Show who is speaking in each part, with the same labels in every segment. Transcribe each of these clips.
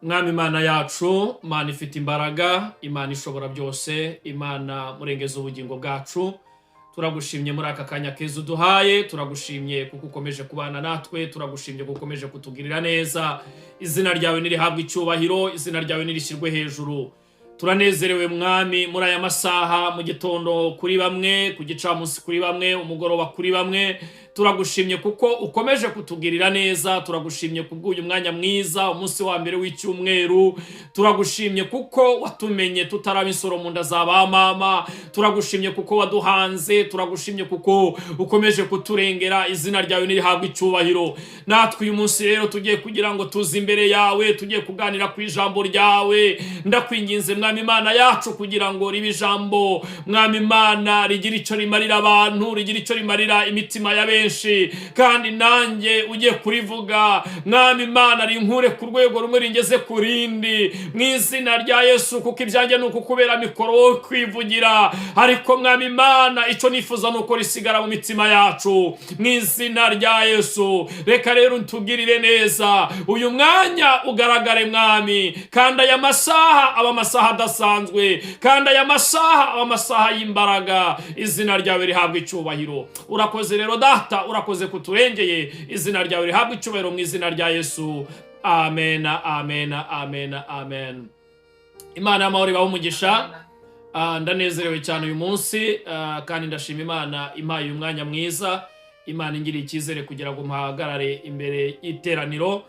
Speaker 1: Mwami Imana yacu, Imana ifite imbaraga, Imana ishobora byose, Imana murengeza ubugingo bwacu, turagushimye muri aka kanya keza uduhaye. Turagushimye kuko ukomeje kubana natwe. Turagushimye kuko ukomeje kutugirira neza. Izina ryawe nirihabwe icyubahiro, izina ryawe nirishyirwe hejuru. Turanezerewe, Mwami, muri aya masaha, mu gitondo kuri bamwe, ku gicamunsi kuri bamwe, umugoroba kuri bamwe. Turagushimye kuko ukomeje kutugirira neza. Turagushimye kubw'uyu mwanya mwiza, umunsi wa mbere w'icyumweru. Turagushimye kuko watumenye tutaraba insoro mu nda za ba mama. Turagushimye kuko waduhanze. Turagushimye kuko ukomeje kuturengera. Izina ryawe nirihabwe icyubahiro. Natwe uyu munsi rero tugiye kugira ngo tuze imbere yawe, tugiye kuganira ku ijambo ryawe. Ndakwinginze, Mwami Imana yacu, kugira ngo ribe ijambo, Mwami Imana, rigira icyo rimarira abantu, rigira icyo rimarira imitima ya benshi, kandi nanjye ugiye kurivuga, Mwami Imana, rinkure ku rwego rumwe ringeze ku rindi, mu izina rya Yesu, kuko ibyanjye ni ukukubera mikoro wo kwivugira. Ariko, Mwami Imana, icyo nifuza ni uko risigara mu mitima yacu, mu izina rya Yesu. Reka rero utugirire neza, uyu mwanya ugaragare, Mwami, kandi aya masaha aba amasaha adasanzwe, kandi aya masaha aba amasaha y'imbaraga. Izina ryawe rihabwa icyubahiro. Urakoze rero, Data, urakoze kuturengeye. Izina ryawe rihabwa icyubahiro, mu izina rya Yesu. Amen, amen, amen, amen. Imana y'amahoro ibahe umugisha. Ndanezerewe cyane uyu munsi, kandi ndashima Imana impaye uyu mwanya mwiza, Imana ingiriye icyizere kugira ngo mpahagarare imbere y'iteraniro,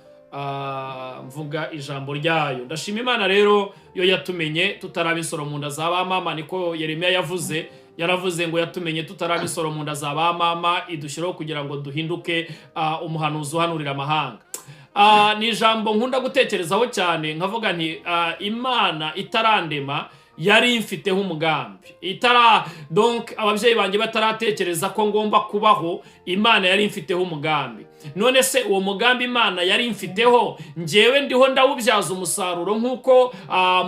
Speaker 1: mvuga ijambo ryayo. Ndashima Imana rero yo yatumenye tutaraba insoro mu nda za ba mama. Niko Yeremiya yavuze. Yaravuze ngo yatumenye tutaraba insoro mu nda za ba mama, idushyiraho kugira ngo duhinduke umuhanuzi uhanurira amahanga. Ni ijambo nkunda gutekerezaho cyane, nkavuga nti Imana itarandema yari imfiteho umugambi, itara donc ababyeyi banjye bataratekereza ko ngomba kubaho, Imana yari imfiteho umugambi. None se uwo mugambi Imana yari imfiteho, njyewe ndiho ndawubyaza umusaruro nk'uko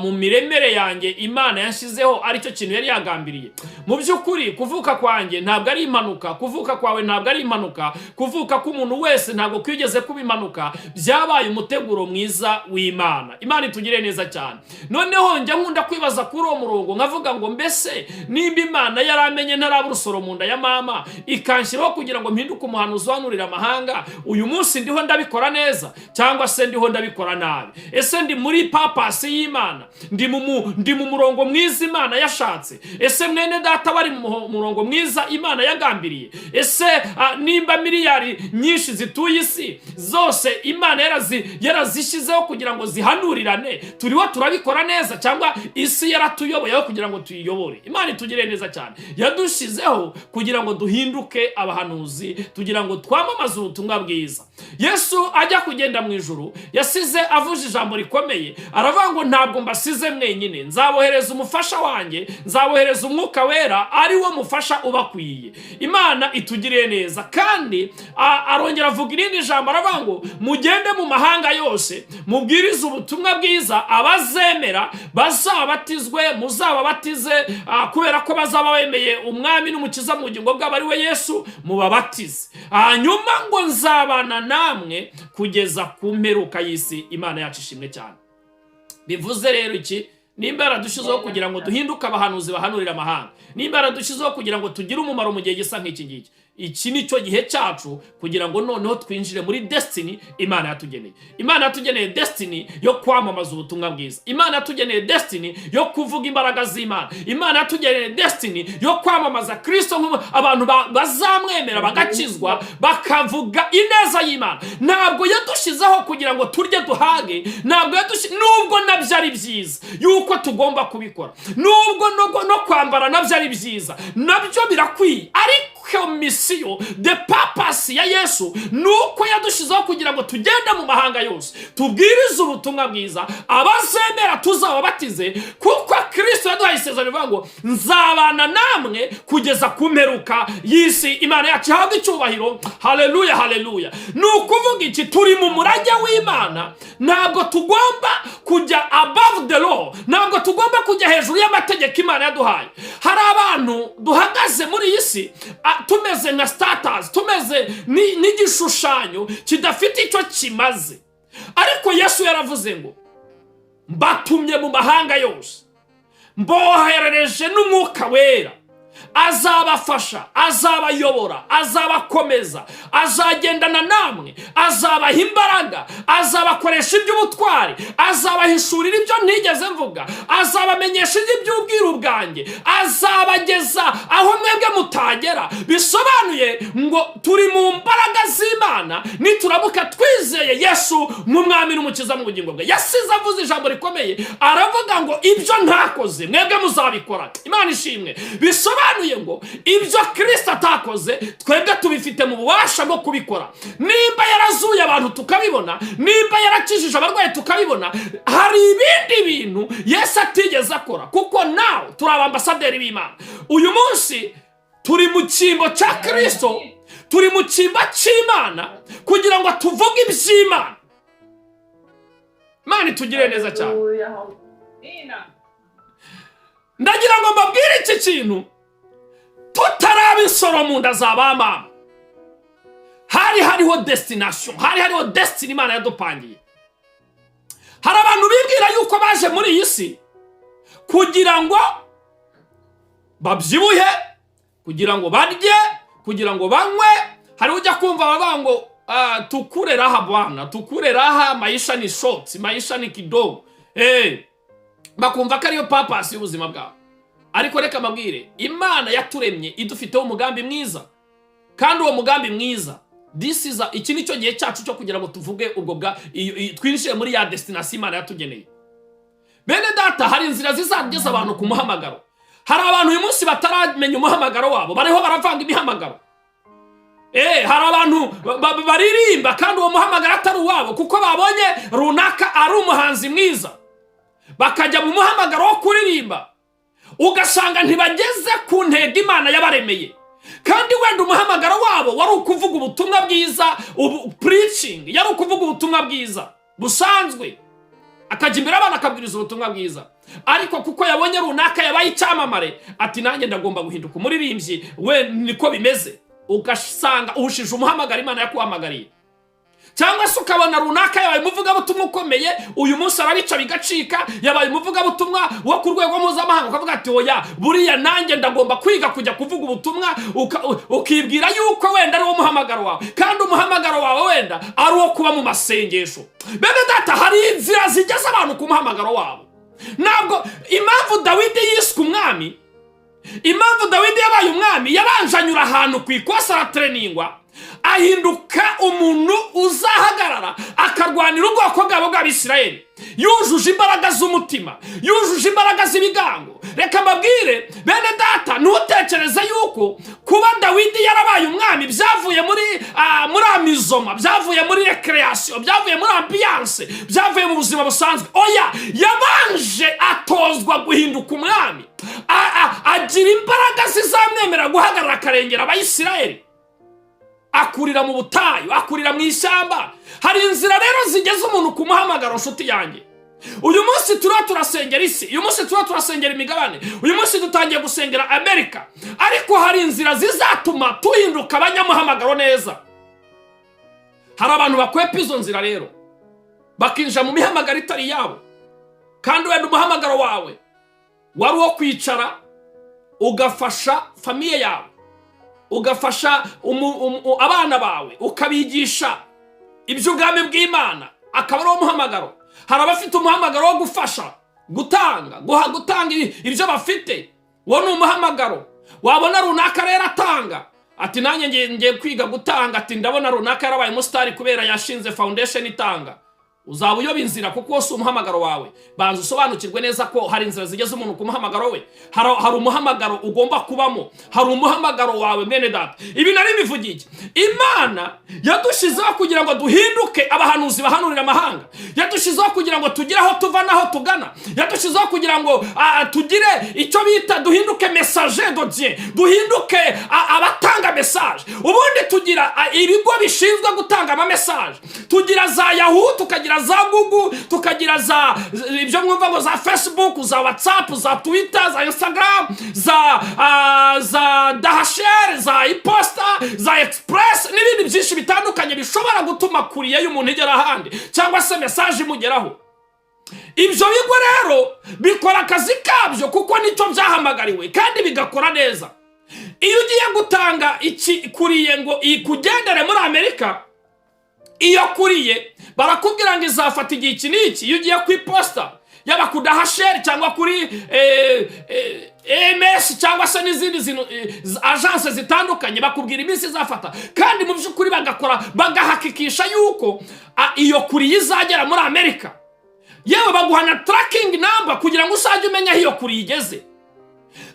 Speaker 1: mu miremere yanjye Imana yashyizeho aricyo kintu yari yagambiriye? Mu by'ukuri, kuvuka kwanjye ntabwo ari impanuka, kuvuka kwawe ntabwo ari impanuka, kuvuka k'umuntu wese ntabwo kwigeze kuba impanuka. Byabaye umuteguro mwiza w'Imana. Imana itugire neza cyane. Noneho njya nkunda kwibaza kuri uwo murongo, nkavuga ngo mbese nimba Imana yaramenye ntaraba urusoro mu nda ya mama, ikanshyiraho kugira ngo mpinduke umuhanuzi uhanurira amahanga, uyu munsi ndiho ndabikora neza cyangwa se ndiho ndabikora nabi? Ese ndi muri purpose y'Imana? Ndi mu murongo mwiza Imana yashatse? Ese mwene data wari mu murongo mwiza Imana yagambiriye? Ese nimba miliyari nyinshi zituye isi zose Imana yarazishyizeho kugira ngo zihanurirane, turiho turabikora neza cyangwa isi yaratuyoboyeho kugira ngo tuyiyobore? Imana itugire neza cyane. Yadushyizeho kugira ngo duhinduke abahanuzi, tugira ngo twamamaze ubutumwa bwiza. Yesu ajya kugenda mu ijuru yasize avuje ijambo rikomeye, aravuga ngo ntabwo mbasize mwenyine, nzabohereza umufasha wanjye, nzabohereza Umwuka Wera, ari wo mufasha ubakwiye. Imana itugiriye neza. Kandi arongera avuga irindi jambo, aravuga ngo mugende mu mahanga yose, mubwirize ubutumwa bwiza, abazemera bazabatizwe, muzababatize, kubera ko bazaba bemeye Umwami n'Umukiza mu bugingo bwabo, ari we Yesu, mubabatize. Hanyuma ngo nzabana namwe kugeza ku mperuka y'isi. Imana yacu ishimwe cyane. Bivuze rero iki? Nimba yaradushyizeho kugira ngo duhinduke abahanuzi bahanurira amahanga, nimba yaradushyizeho kugira ngo tugire umumaro mu gihe gisa nk'iki ngiki, iki ni cyo gihe cyacu kugira ngo noneho twinjire muri destiny Imana yatugeneye. Imana yatugeneye destiny yo kwamamaza ubutumwa bwiza. Imana yatugeneye destiny yo kuvuga imbaraga z'Imana. Imana yatugeneye destiny yo kwamamaza Kirisito, abantu bazamwemera bagakizwa, bakavuga ineza y'Imana. Ntabwo yadushyizeho kugira ngo turye duhage, ntabwo nubwo nabyo ari byiza yuko tugomba kubikora, nubwo no kwambara nabyo ari byiza, nabyo birakwiye, ariko mission, the purpose ya Yesu ni uko yadushyizeho kugira ngo tugende mu mahanga yose, tubwirize ubutumwa bwiza, abazemera tuzababatize, kuko Kirisito yaduhaye isezerano rivuga ngo nzabana namwe kugeza ku mperuka y'isi. Imana yacu ihabwe icyubahiro. Haleluya, haleluya. Ni ukuvuga iki? Turi mu murage w'Imana. Ntabwo tugomba kujya above the law, ntabwo tugomba kujya hejuru y'amategeko Imana yaduhaye. Hari abantu duhagaze muri iyi si tumeze nka statues, tumeze n'igishushanyo kidafite icyo kimaze, ariko Yesu yaravuze ngo Mbatumye mu mahanga yose, mboherereje n'Umwuka Wera, azabafasha, azabayobora, azabakomeza, azagendana namwe, azabaha imbaraga, azabakoresha iby'ubutwari, azabahishurira ibyo ntigeze mvuga, azabamenyesha iby'ubwiru bwanjye, azabageza aho mwebwe mutagera. Bisobanuye ngo turi mu mbaraga z'Imana nituramuka twizeye Yesu nk'Umwami n'Umukiza mu bugingo bwe. Yasize avuze ijambo rikomeye, aravuga ngo: "Ibyo ntakoze, mwebwe muzabikora." Imana ishimwe. Bisobanuye ngo ibyo Kirisito atakoze, twebwe tubifite mu bubasha bwo kubikora. Nimba yarazuye abantu tukabibona, nimba yarakijije abarwayi tukabibona, hari ibindi bintu Yesu atigeze akora, kuko nawe turi abambasaderi b'Imana. Uyu munsi turi mu cyimbo cya Kirisito, turi mu cyimbo cy'Imana kugira ngo tuvuge iby'Imana. Imana itugire neza cyane.
Speaker 2: Haleluya.
Speaker 1: Ndagira ngo mbabwire iki kintu: tutaraba insoro mu nda za ba mama, hari hariho destination, hari hariho destiny Imana yadupangiye. Hari abantu bibwira yuko baje muri iyi si kugira ngo babyibuhe, kugira ngo barye, kugira ngo banywe. Hari ujya kumva bavuga ngo "Tukule raha bwana, tukule raha, maisha ni short, maisha ni kidogo." Bakumva ko ariyo purpose y'ubuzima bwabo. Ariko reka mbabwire, Imana yaturemye idufiteho umugambi mwiza, kandi uwo mugambi mwiza, this is iki ni cyo gihe cyacu cyo kugira ngo tuvuge ubwo bwa twinjiye muri ya destination Imana yatugeneye. Bene data, hari inzira zizageza abantu ku muhamagaro. Hari abantu uyu munsi bataramenya umuhamagaro wabo, bariho baravanga imihamagaro. Hari abantu baririmba kandi uwo muhamagaro atari uwabo, kuko babonye runaka ari umuhanzi mwiza, bakajya mu muhamagaro wo kuririmba, ugasanga ntibageze ku ntego Imana yabaremeye. Kandi wenda umuhamagaro wabo wari ukuvuga ubutumwa bwiza, ubu preaching, yari ukuvuga ubutumwa bwiza busanzwe, akajya imbere y'abantu akabwiriza ubutumwa bwiza. Ariko kuko yabonye runaka yabaye icyamamare, ati: "Nanjye ndagomba guhinduka umuririmbyi." We niko bimeze, ugasanga uhushije umuhamagaro Imana yakuhamagariye. Cyangwa se ukabona runaka yabaye umuvugabutumwa ukomeye, uyu munsi arabica bigacika, yabaye umuvugabutumwa wo ku rwego mpuzamahanga, ukavuga ati: "Oya, buriya nanjye ndagomba kwiga kujya kuvuga ubutumwa." Ukibwira yuko wenda ari wo muhamagaro wawe, kandi umuhamagaro wawe wenda ari uwo kuba mu masengesho. Bene data, hari inzira zigeza abantu ku muhamagaro wabo. Ntabwo impamvu Dawidi yiswe umwami, impamvu Dawidi yabaye umwami, yabanje anyura ahantu ku ikosi, aratureningwa, ahinduka umuntu uzahagarara akarwanira ubwoko bwabo bw'Abisirayeli, yujuje imbaraga z'umutima, yujuje imbaraga z'ibigango. Reka mbabwire, bene data, ntutekereze yuko kuba Dawidi yarabaye umwami byavuye muri amusement, byavuye muri récréation, byavuye muri ambiance, byavuye mu buzima busanzwe. Oya, yabanje atozwa guhinduka umwami, agira imbaraga zizamwemerera guhagarara akarengera Abayisirayeli, akurira mu butayu, akurira mu ishyamba. Hari inzira rero zigeza umuntu ku muhamagaro. Nshuti yanjye, uyu munsi turiho turasengera isi, uyu munsi turiho turasengera imigabane, uyu munsi dutangiye gusengera Amerika, ariko hari inzira zizatuma tuhinduka abanyamuhamagaro neza. Hari abantu bakwepa izo nzira rero, bakinjira mu mihamagaro itari iyabo, kandi wenda umuhamagaro wawe wari uwo kwicara ugafasha famille yawe, ugafasha abana bawe, ukabigisha iby'ubwami bw'Imana, akaba ari wo muhamagaro. Hari abafite umuhamagaro wo gufasha, gutanga, guha, gutanga ibyo bafite, uwo ni umuhamagaro. Wabona runaka rero atanga, ati: "Nanjye ngiye kwiga gutanga." Ati: "Ndabona runaka yarabaye umusitari kubera yashinze foundation itanga." Uzaba uyoba inzira, kuko wose umuhamagaro wawe. Banza usobanukirwe neza ko hari inzira zigeze umuntu ku muhamagaro we. Hari umuhamagaro ugomba kubamo, hari umuhamagaro wawe. Mwene data, ibi nari bivugiye iki? Imana yadushyizeho kugira ngo duhinduke abahanuzi bahanurira amahanga, yadushyizeho kugira ngo tugire aho tuva n'aho tugana, yadushyizeho kugira ngo tugire icyo bita duhinduke messager de Dieu, duhinduke abatanga message. Ubundi tugira ibigo bishinzwe gutanga ama message, tugira za Yahoo, tukagira za Google, tukagira za ibyo mwumva ngo za Facebook, za WhatsApp, za Twitter, za Instagram, za DHL, za iposita, za Express n'ibindi byinshi bitandukanye bishobora gutuma courrier y'umuntu igera ahandi cyangwa se message imugeraho. Ibyo bigo rero bikora akazi kabyo kuko nicyo byahamagariwe, kandi bigakora neza. Iyo ugiye gutanga iki courrier ngo ikugendere muri Amerika, iyo courrier barakubwira ngo izafata igihe iki n'iki. Iyo ugiye ku iposita, yaba ku DHL cyangwa kuri EMS cyangwa se n'izindi agence zitandukanye, bakubwira iminsi izafata, kandi mu by'ukuri bagakora bagahakikisha yuko iyo courrier izagera muri Amerika. Yewe, baguha na tracking number kugira ngo uzajye umenya aho iyo courrier igeze.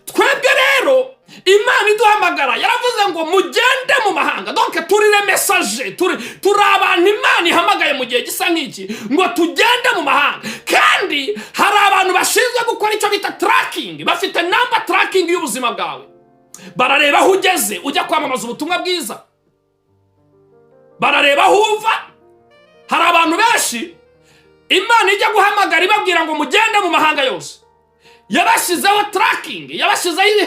Speaker 1: Twebwe rero Imana iduhamagara yaravuze ngo mugende mu mahanga. Donc turi les messagers, turi abantu Imana ihamagaye mu gihe gisa nk'iki ngo tugende mu mahanga. Kandi hari abantu bashinzwe gukora icyo bita tracking, bafite number tracking y'ubuzima bwawe. Barareba aho ugeze ujya kwamamaza ubutumwa bwiza, barareba aho uva. Hari abantu benshi Imana ijya guhamagara ibabwira ngo mugende mu mahanga yose, yabashyizeho tracking, yabashyizeho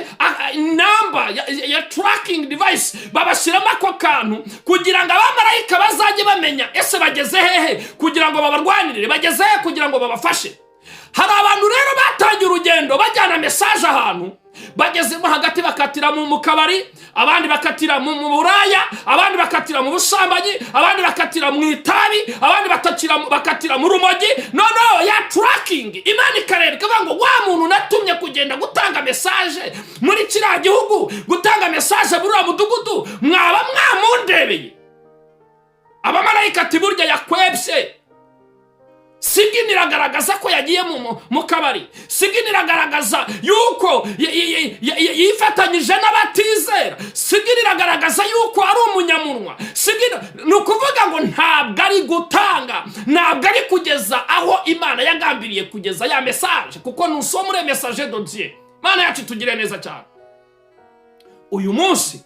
Speaker 1: number ya tracking device, babashyiramo ako kantu kugira ngo abamarayika bazajye bamenya ese bageze hehe kugira ngo babarwanirire, bageze hehe kugira ngo babafashe. Hari abantu rero batangiye urugendo bajyana message ahantu, bagezemo hagati bakatira mu kabari, abandi bakatira mu buraya, abandi bakatira mu busambanyi, abandi bakatira mu itabi, abandi bakatira mu rumogi. Noneho ya tracking, Imana ikareba ikavuga ngo wa muntu natumye kugenda gutanga message muri kiriya gihugu, gutanga message muri uriya mudugudu, mwaba mwamundebeye? Abamarayika ati burya yakwebye. Signal iragaragaza ko yagiye mu kabari, signal iragaragaza yuko yifatanyije n'abatizera, signal iragaragaza yuko ari umunyamunwa. Signal ni ukuvuga ngo ntabwo ari gutanga, ntabwo ari kugeza aho Imana yagambiriye kugeza ya message, kuko nusomure message de Dieu. Imana yacu itugire neza cyane. Uyu munsi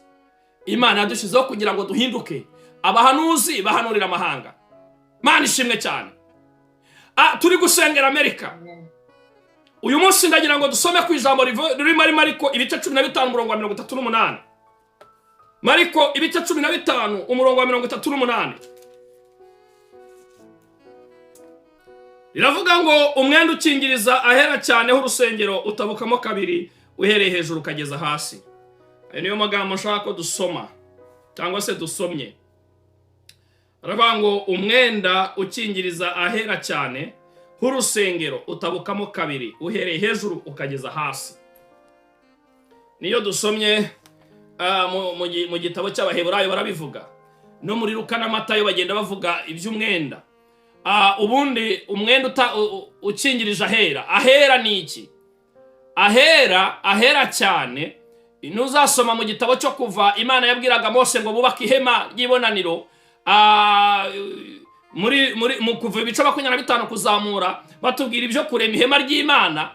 Speaker 1: Imana yadushyizeho kugira ngo duhinduke abahanuzi bahanurira amahanga. Imana ishimwe cyane. Turi gusengera Amerika uyu munsi. Ndagira ngo dusome ku ijambo riri muri Mariko ibice 15, umurongo wa 38. Mariko ibice 15, umurongo wa 38 riravuga ngo umwenda ukingiriza ahera cyane h'urusengero utabukamo kabiri, uhereye hejuru ukageza hasi. Ayo niyo magambo nshaka ko dusoma cyangwa se dusomye. Aravuga ngo umwenda ukingiriza ahera cyane h'urusengero utabukamo kabiri, uhereye hejuru ukageza hasi. Niyo dusomye mu gitabo cy'Abaheburayo barabivuga, no muri Luka na Matayo bagenda bavuga iby'umwenda. Ubundi umwenda ukingirije ahera, ahera ni iki? Ahera, ahera cyane, ntuzasoma mu gitabo cyo Kuva, Imana yabwiraga Mose ngo bubake ihema ry'ibonaniro. Muri mu Kuva ibice 25 kuzamura, batubwira ibyo kurema ihema ry'Imana.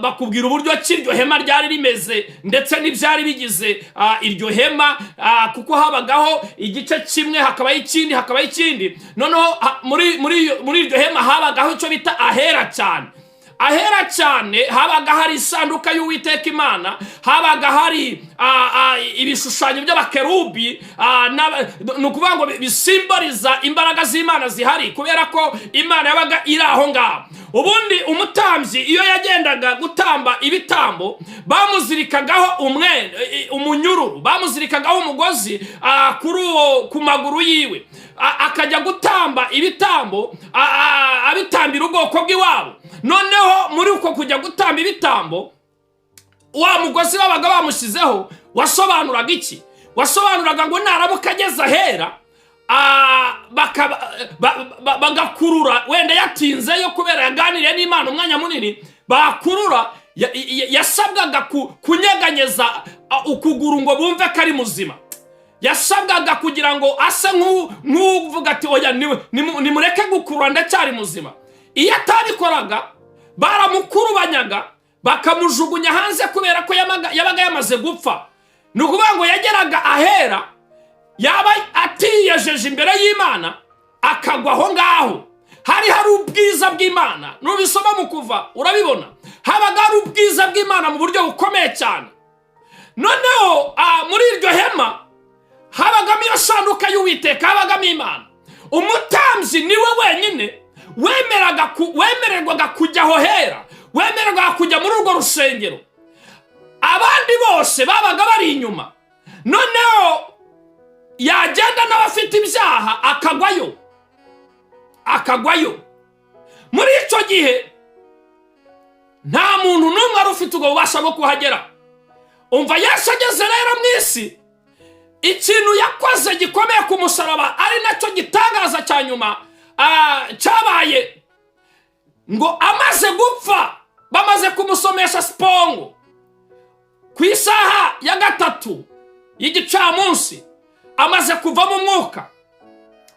Speaker 1: Bakubwira uburyo ki iryo hema ryari rimeze ndetse n'ibyari bigize iryo hema, kuko habagaho igice kimwe, hakabaho ikindi, hakabaho ikindi. Noneho muri iryo hema habagaho icyo bita ahera cyane. Ahera cyane habaga hari isanduka y'Uwiteka Imana, habaga hari ibishushanyo by'abakerubi, ni ukuvuga ngo bisimboliza imbaraga z'Imana zihari, kubera ko Imana yabaga iri aho ngaho. Ubundi umutambyi iyo yagendaga gutamba ibitambo, bamuzirikagaho umwenda, umunyururu, bamuzirikagaho umugozi kuri uwo ku maguru yiwe, akajya gutamba ibitambo, abitambira ubwoko bw'iwabo. Noneho muri uko kujya gutamba ibitambo, wa mugozi babaga bamushyizeho wasobanuraga iki? Wasobanuraga ngo naramuka ageze ahera, bagakurura, wenda yatinzeyo kubera yaganiriye n'Imana umwanya munini, bakurura, yasabwaga kunyeganyeza ukuguru ngo bumve ko ari muzima. Yasabwaga kugira ngo ase nk'uvuga ati oya, nimureke gukurura, ndacyari muzima. Iyo atabikoraga baramukurubanyaga bakamujugunya hanze, kubera ko yabaga yamaze gupfa. Ni ukuvuga ngo yageraga ahera, yaba atiyejeje imbere y'Imana akagwa aho ngaho. Hari ubwiza bw'Imana. Nubisoma mu Kuva urabibona, habaga hari ubwiza bw'Imana mu buryo bukomeye cyane. Noneho muri iryo hema habagamo iyo sanduka y'Uwiteka, habagamo Imana. Umutambyi niwe wenyine Wemererwaga kujya aho hera, wemererwaga kujya muri urwo rusengero. Abandi bose babaga bari inyuma. Noneho yagenda n'abafite ibyaha akagwayo, akagwayo. Muri icyo gihe nta muntu n'umwe wari ufite ubwo bubasha bwo kuhagera. Umva, Yesu ageze rero mu isi, ikintu yakoze gikomeye ku musaraba, ari nacyo gitangaza cya nyuma cyabaye, ngo amaze gupfa, bamaze kumusomesha sipongo ku isaha ya 3 y'igicamunsi, amaze kuvamo umwuka,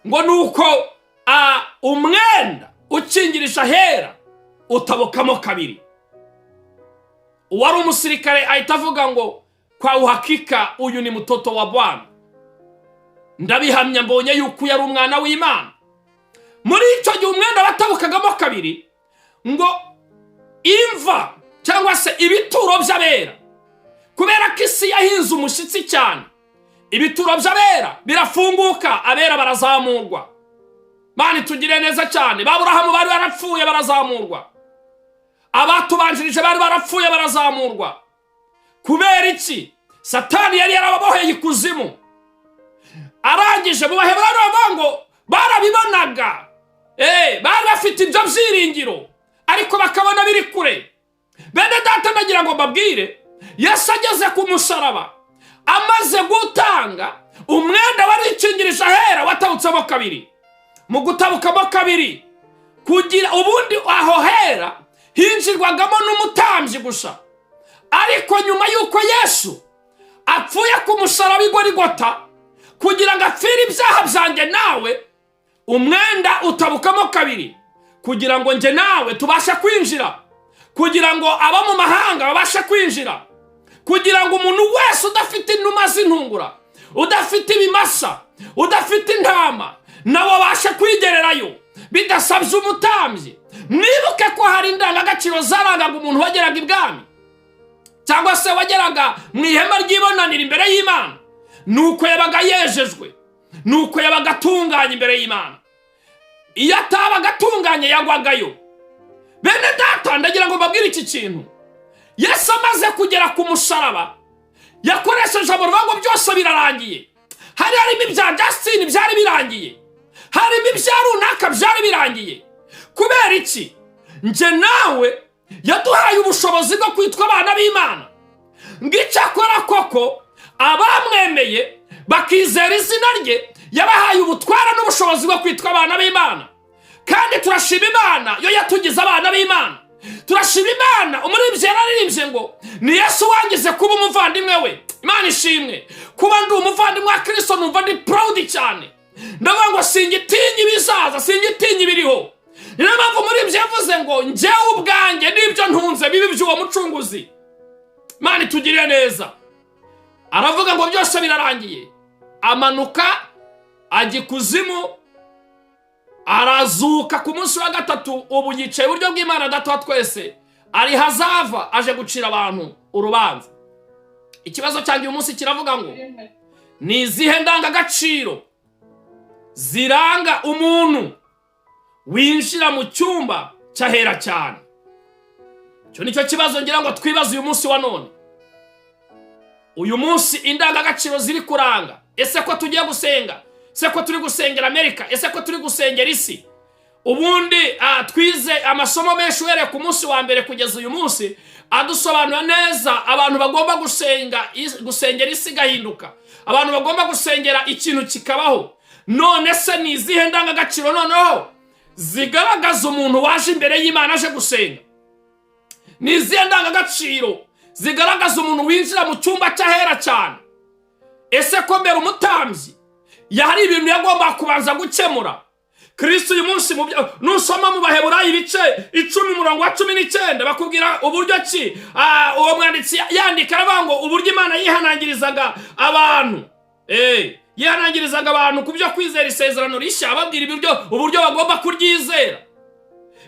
Speaker 1: ngo ni uko umwenda ukingirije ahera utabukamo kabiri. Uwari umusirikare ahita avuga ngo: "Kwa uhakika uyu ni mtoto wa Bwana." Ndabihamya, mbonye yuko uyu ari umwana w'Imana. Muri icyo gihe umwenda watabukagamo kabiri, ngo imva cyangwa se ibituro by'abera, kubera ko isi yahinze umushyitsi cyane, ibituro by'abera birafunguka, abera barazamurwa. Mana tugire neza cyane. Ba Burahamu bari barapfuye barazamurwa, abatubanjirije bari barapfuye barazamurwa. Kubera iki? Satani yari yarababoheye ikuzimu. Arangije mu Baheburayo baravuga ngo barabibonaga, bari bafite ibyo byiringiro, ariko bakabona biri kure. Bene data, ndagira ngo mbabwire, Yesu ageze ku musaraba, amaze gutanga, umwenda warikingirije ahera watabutsemo kabiri. Mu gutabukamo kabiri, kugira ubundi aho hera hinjirwagamo n'umutambyi gusa, ariko nyuma y'uko Yesu apfuye ku musaraba i Gorigota kugira ngo apfire ibyaha byanjye nawe, umwenda utabukamo kabiri kugira ngo njye nawe tubashe kwinjira, kugira ngo abo mu mahanga babashe kwinjira, kugira ngo umuntu wese udafite inuma z'intungura, udafite ibimasa, udafite intama, nawe abashe kwigererayo bidasabye umutambyi. Mwibuke ko hari indangagaciro zarangaga umuntu wageraga ibwami cyangwa se wageraga mu ihema ry'ibonaniro imbere y'Imana. Nuko yabaga yejejwe, nuko yabaga atunganye imbere y'Imana. Iyo atabaga atunganye yagwagayo. Bene data, ndagira ngo mbabwire iki kintu: Yesu amaze kugera ku musaraba, yakoresheje ijambo rivuga ngo byose birarangiye. Hari harimo ibya Justin byari birangiye, harimo ibya runaka byari birangiye. Kubera iki? Njye nawe yaduhaye ubushobozi bwo kwitwa abana b'Imana. Ngo icyakora koko abamwemeye bakizera izina rye, yabahaye ubutwara n'ubushobozi bwo kwitwa abana b'Imana. Kandi turashima Imana yo yatugize abana b'Imana. Turashima Imana. Umuririmbyi yararirimbye ngo ni Yesu wangize kuba umuvandimwe we. Imana ishimwe. Kuba ndi umuvandimwe wa Kirisito numva ndi proud cyane. Ndavuga ngo singitinya ibizaza, singitinya ibiriho. Niyo mpamvu umuririmbyi yavuze ngo njyewe ubwanjye n'ibyo ntunze bibi by'uwo mucunguzi. Imana itugirire neza. Aravuga ngo byose birarangiye, amanuka ajya ikuzimu, arazuka ku munsi wa gatatu. Ubu yicaye iburyo bw'Imana Data wa twese, ari hazava aje gucira abantu urubanza. Ikibazo cyanjye uyu munsi kiravuga ngo: ni izihe ndangagaciro ziranga umuntu winjira mu cyumba cy'ahera cyane? Icyo nicyo kibazo ngira ngo twibaze uyu munsi wa none. Uyu munsi indangagaciro ziri kuranga, ese ko tugiye gusenga, ese ko turi gusengera Amerika, ese ko turi gusengera isi? Ubundi twize amasomo menshi uhereye ku munsi wa mbere kugeza uyu munsi, adusobanura neza abantu bagomba gusenga, gusengera isi igahinduka, abantu bagomba gusengera ikintu kikabaho. None se ni izihe ndangagaciro noneho zigaragaza umuntu waje imbere y'Imana aje gusenga? Ni izihe ndangagaciro zigaragaza umuntu winjira mu cyumba cy'ahera cyane? Ese ko mbere umutambyi hari ibintu yagomba kubanza gukemura, Kristo uyu munsi, nusoma mu Baheburayo ibice 10 umurongo wa 19, bakubwira uburyo ki uwo mwanditsi yandika aravuga ngo uburyo Imana yihanangirizaga abantu, yihanangirizaga abantu ku byo kwizera isezerano rishya, ababwira uburyo bagomba kuryizera.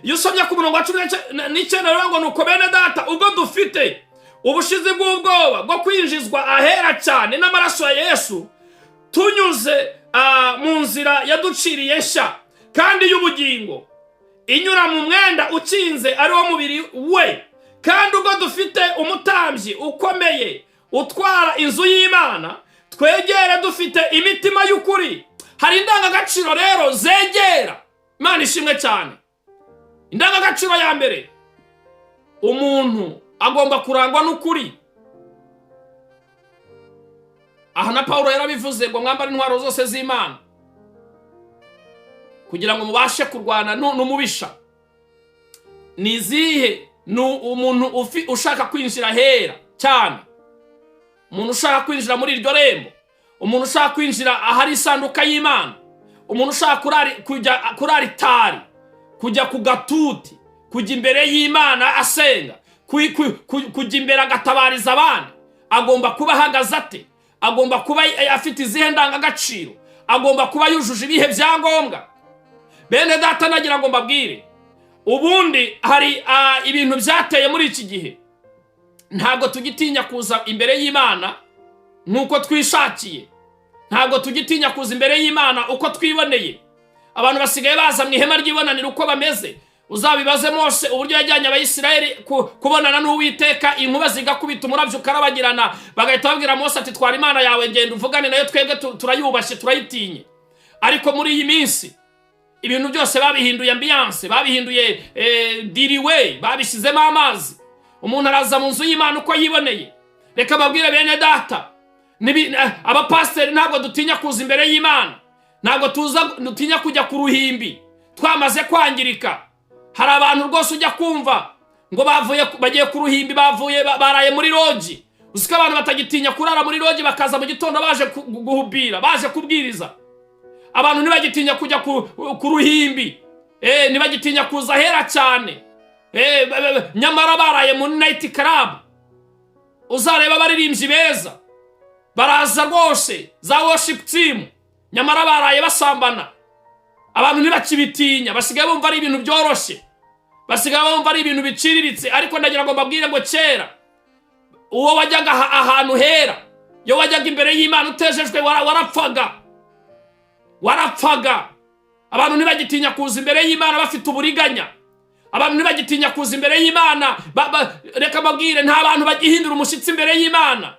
Speaker 1: Iyo usomye ku murongo wa 19 baravuga ngo: "Nuko bene data, ubwo dufite ubushizi bw'ubwoba bwo kwinjizwa ahera cyane n'amaraso ya Yesu, tunyuze mu nzira yaduciriye nshya kandi y'ubugingo." Inyura mu mwenda ukinze, ari wo mubiri we. Kandi ubwo dufite umutambyi ukomeye utwara inzu y'Imana, twegere dufite imitima y'ukuri. Hari indangagaciro rero zegera. Imana ishimwe cyane. Indangagaciro ya mbere, umuntu agomba kurangwa n'ukuri. Aha na Paul yarabivuze ngo mwambare intwaro zose z'Imana kugira ngo mubashe kurwana n'umubisha. Ni izihe? Ni umuntu ushaka kwinjira hera cyane, umuntu ushaka kwinjira muri iryo rembo, umuntu ushaka kwinjira ahari isanduka y'Imana, umuntu ushaka kujya kuri aritari, kujya ku gatuti, kujya imbere y'Imana asenga, kujya imbere agatabariza abandi, agomba kuba ahagaze ate? Agomba kuba afite izihe ndangagaciro? Agomba kuba yujuje ibihe byangombwa? Bene data, nagira ngo mbabwire, ubundi hari ibintu byateye muri iki gihe. Ntabwo tugitinya kuza imbere y'Imana nk'uko twishakiye, ntabwo tugitinya kuza imbere y'Imana uko twiboneye. Abantu basigaye baza mu ihema ry'ibonaniro uko bameze. Uzabibaze Mose uburyo yajyanye Abayisiraheli kubonana n'Uwiteka, inkuba zigakubita, umurabyo ukarabagirana, bagahita babwira Mose ati: "Twara Imana yawe, ngenda uvugane nayo, twebwe turayubashye, turayitinye." Ariko muri iyi minsi ibintu byose babihinduye ambiance, babihinduye diriwe, babishyizemo amazi. Umuntu araza mu nzu y'Imana uko yiboneye. Reka babwire bene data, abapasiteri ntabwo dutinya kuza imbere y'Imana, ntabwo tuza dutinya kujya ku ruhimbi twamaze kwangirika. Hari abantu rwose ujya kumva ngo bavuye, bagiye ku ruhimbi, bavuye baraye muri lodge. Uzi ko abantu batagitinya kurara muri lodge, bakaza mu gitondo baje guhubira, baje kubwiriza? Abantu ntibagitinya kujya ku ruhimbi, ntibagitinya kuza ahera cyane, nyamara baraye muri night club. Uzareba abaririmbyi beza baraza rwose, za worship team, nyamara baraye basambana. Abantu ntibakibitinya, basigaye bumva ari ibintu byoroshye, basigaye bumva ari ibintu biciriritse. Ariko ndagira ngo mbabwire ngo kera uwo wajyaga ahantu hera, iyo wajyaga imbere y'Imana utejejwe, warapfaga, warapfaga. Abantu ntibagitinya kuza imbere y'Imana bafite uburiganya. Abantu ntibagitinya kuza imbere y'Imana. Reka mbabwire, nta bantu bagihindura umushyitsi imbere y'Imana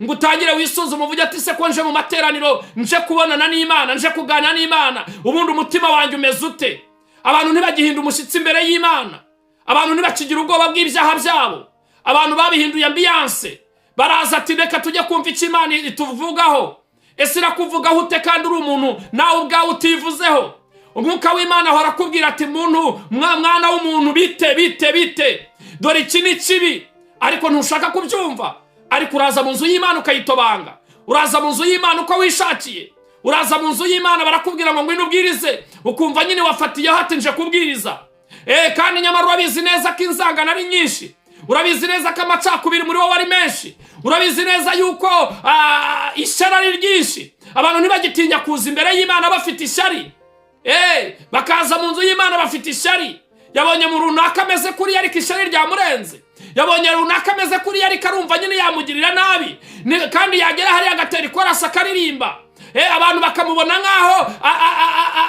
Speaker 1: ngo utangire wisuzume, uvuge ati: "Se ko nje mu materaniro, nje kubonana n'Imana, nje kuganira n'Imana, ubundi umutima wanjye umeze ute?" Abantu ntibagihinda umushyitsi imbere y'Imana. Abantu ntibakigira ubwoba bw'ibyaha byabo. Abantu babihinduye ambiance. Baraza ati: "Reka tujye kumva icyo Imana ituvugaho." Ese irakuvugaho ute kandi uri umuntu nawe ubwawe utivuzeho? Umwuka w'Imana ahora akubwira ati: "Muntu, mwana w'umuntu, bite, bite, bite? Dore iki ni kibi." Ariko ntushaka kubyumva. Ariko uraza mu nzu y'Imana ukayitobanga, uraza mu nzu y'Imana uko wishakiye, uraza mu nzu y'Imana, barakubwira ngo ngwino ubwirize, ukumva nyine wafatiyeho ati: "Nje kubwiriza." Kandi nyamara urabizi neza ko inzangano ari nyinshi, urabizi neza ko amacakubiri muri wowe ari menshi, urabizi neza yuko ishyari ari ryinshi. Abantu ntibagitinya kuza imbere y'Imana bafite ishyari. Bakaza mu nzu y'Imana bafite ishyari. Yabonye mu runaka ameze kuriya, ariko ishyari ryamurenze. Yabonye runaka ameze kuriya, ariko arumva nyine yamugirira nabi. Kandi yagera hariya agatera ikorasi, akaririmba, abantu bakamubona nk'aho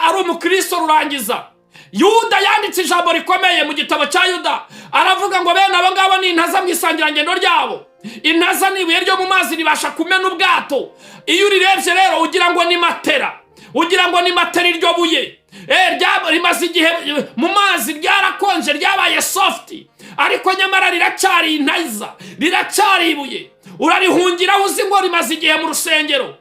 Speaker 1: ari umukristo rurangiza. Yuda yanditse ijambo rikomeye mu gitabo cya Yuda, aravuga ngo bene abo ngabo ni intaza mu isangirangendo ryabo. Intaza ni ibuye ryo mu mazi ribasha kumena ubwato. Iyo urirebye rero ugira ngo ni matera, ugira ngo ni matera. Iryo buye rimaze igihe mu mazi, ryarakonje, ryabaye soft, ariko nyamara riracyari intaza, riracyari ibuye. Urarihungiraho uzi ngo rimaze igihe mu rusengero,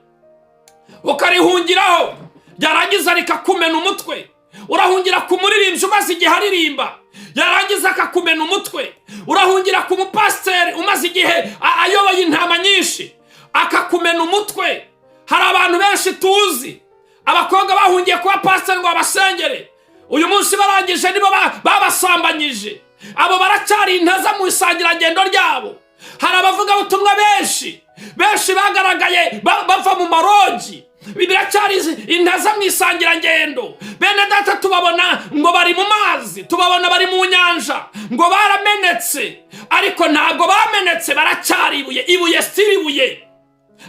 Speaker 1: ukarihungiraho, ryarangiza rikakumena umutwe. Urahungira ku muririmbyi umaze igihe aririmba, yarangiza akakumena umutwe. Urahungira ku mupasiteri umaze igihe ayoboye intama nyinshi, akakumena umutwe. Hari abantu benshi tuzi, abakobwa bahungiye kuba pasiteri ngo babasengere, uyu munsi barangije nibo babasambanyije. Abo baracyari intaza mu isangirangendo ryabo. Hari abavugabutumwa benshi benshi bagaragaye bava mu ma lodge, biracyari intaza mu isangirangendo. Bene data, tubabona ngo bari mu mazi, tubabona bari mu nyanja, ngo baramenetse, ariko ntabwo bamenetse, baracyari ibuye, ibuye si ibuye.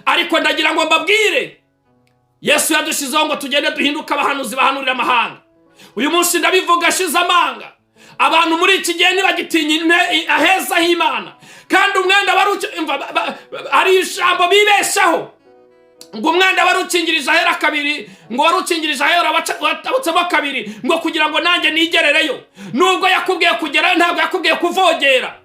Speaker 1: Ariko ndagira ngo mbabwire, Yesu yadushyizeho ngo tugende duhinduke abahanuzi bahanurira amahanga. Uyu munsi ndabivuga ashize amanga. Abantu muri iki gihe ntibagitinya aheza h'Imana, kandi umwenda wari umva, hari ijambo bibeshaho ngo umwenda wari ukingirije ahera kabiri, ngo wari ukingirije ahera watabutsemo kabiri, ngo kugira ngo nanjye nigerereyo. Nubwo yakubwiye kugerayo, ntabwo yakubwiye kuvogera.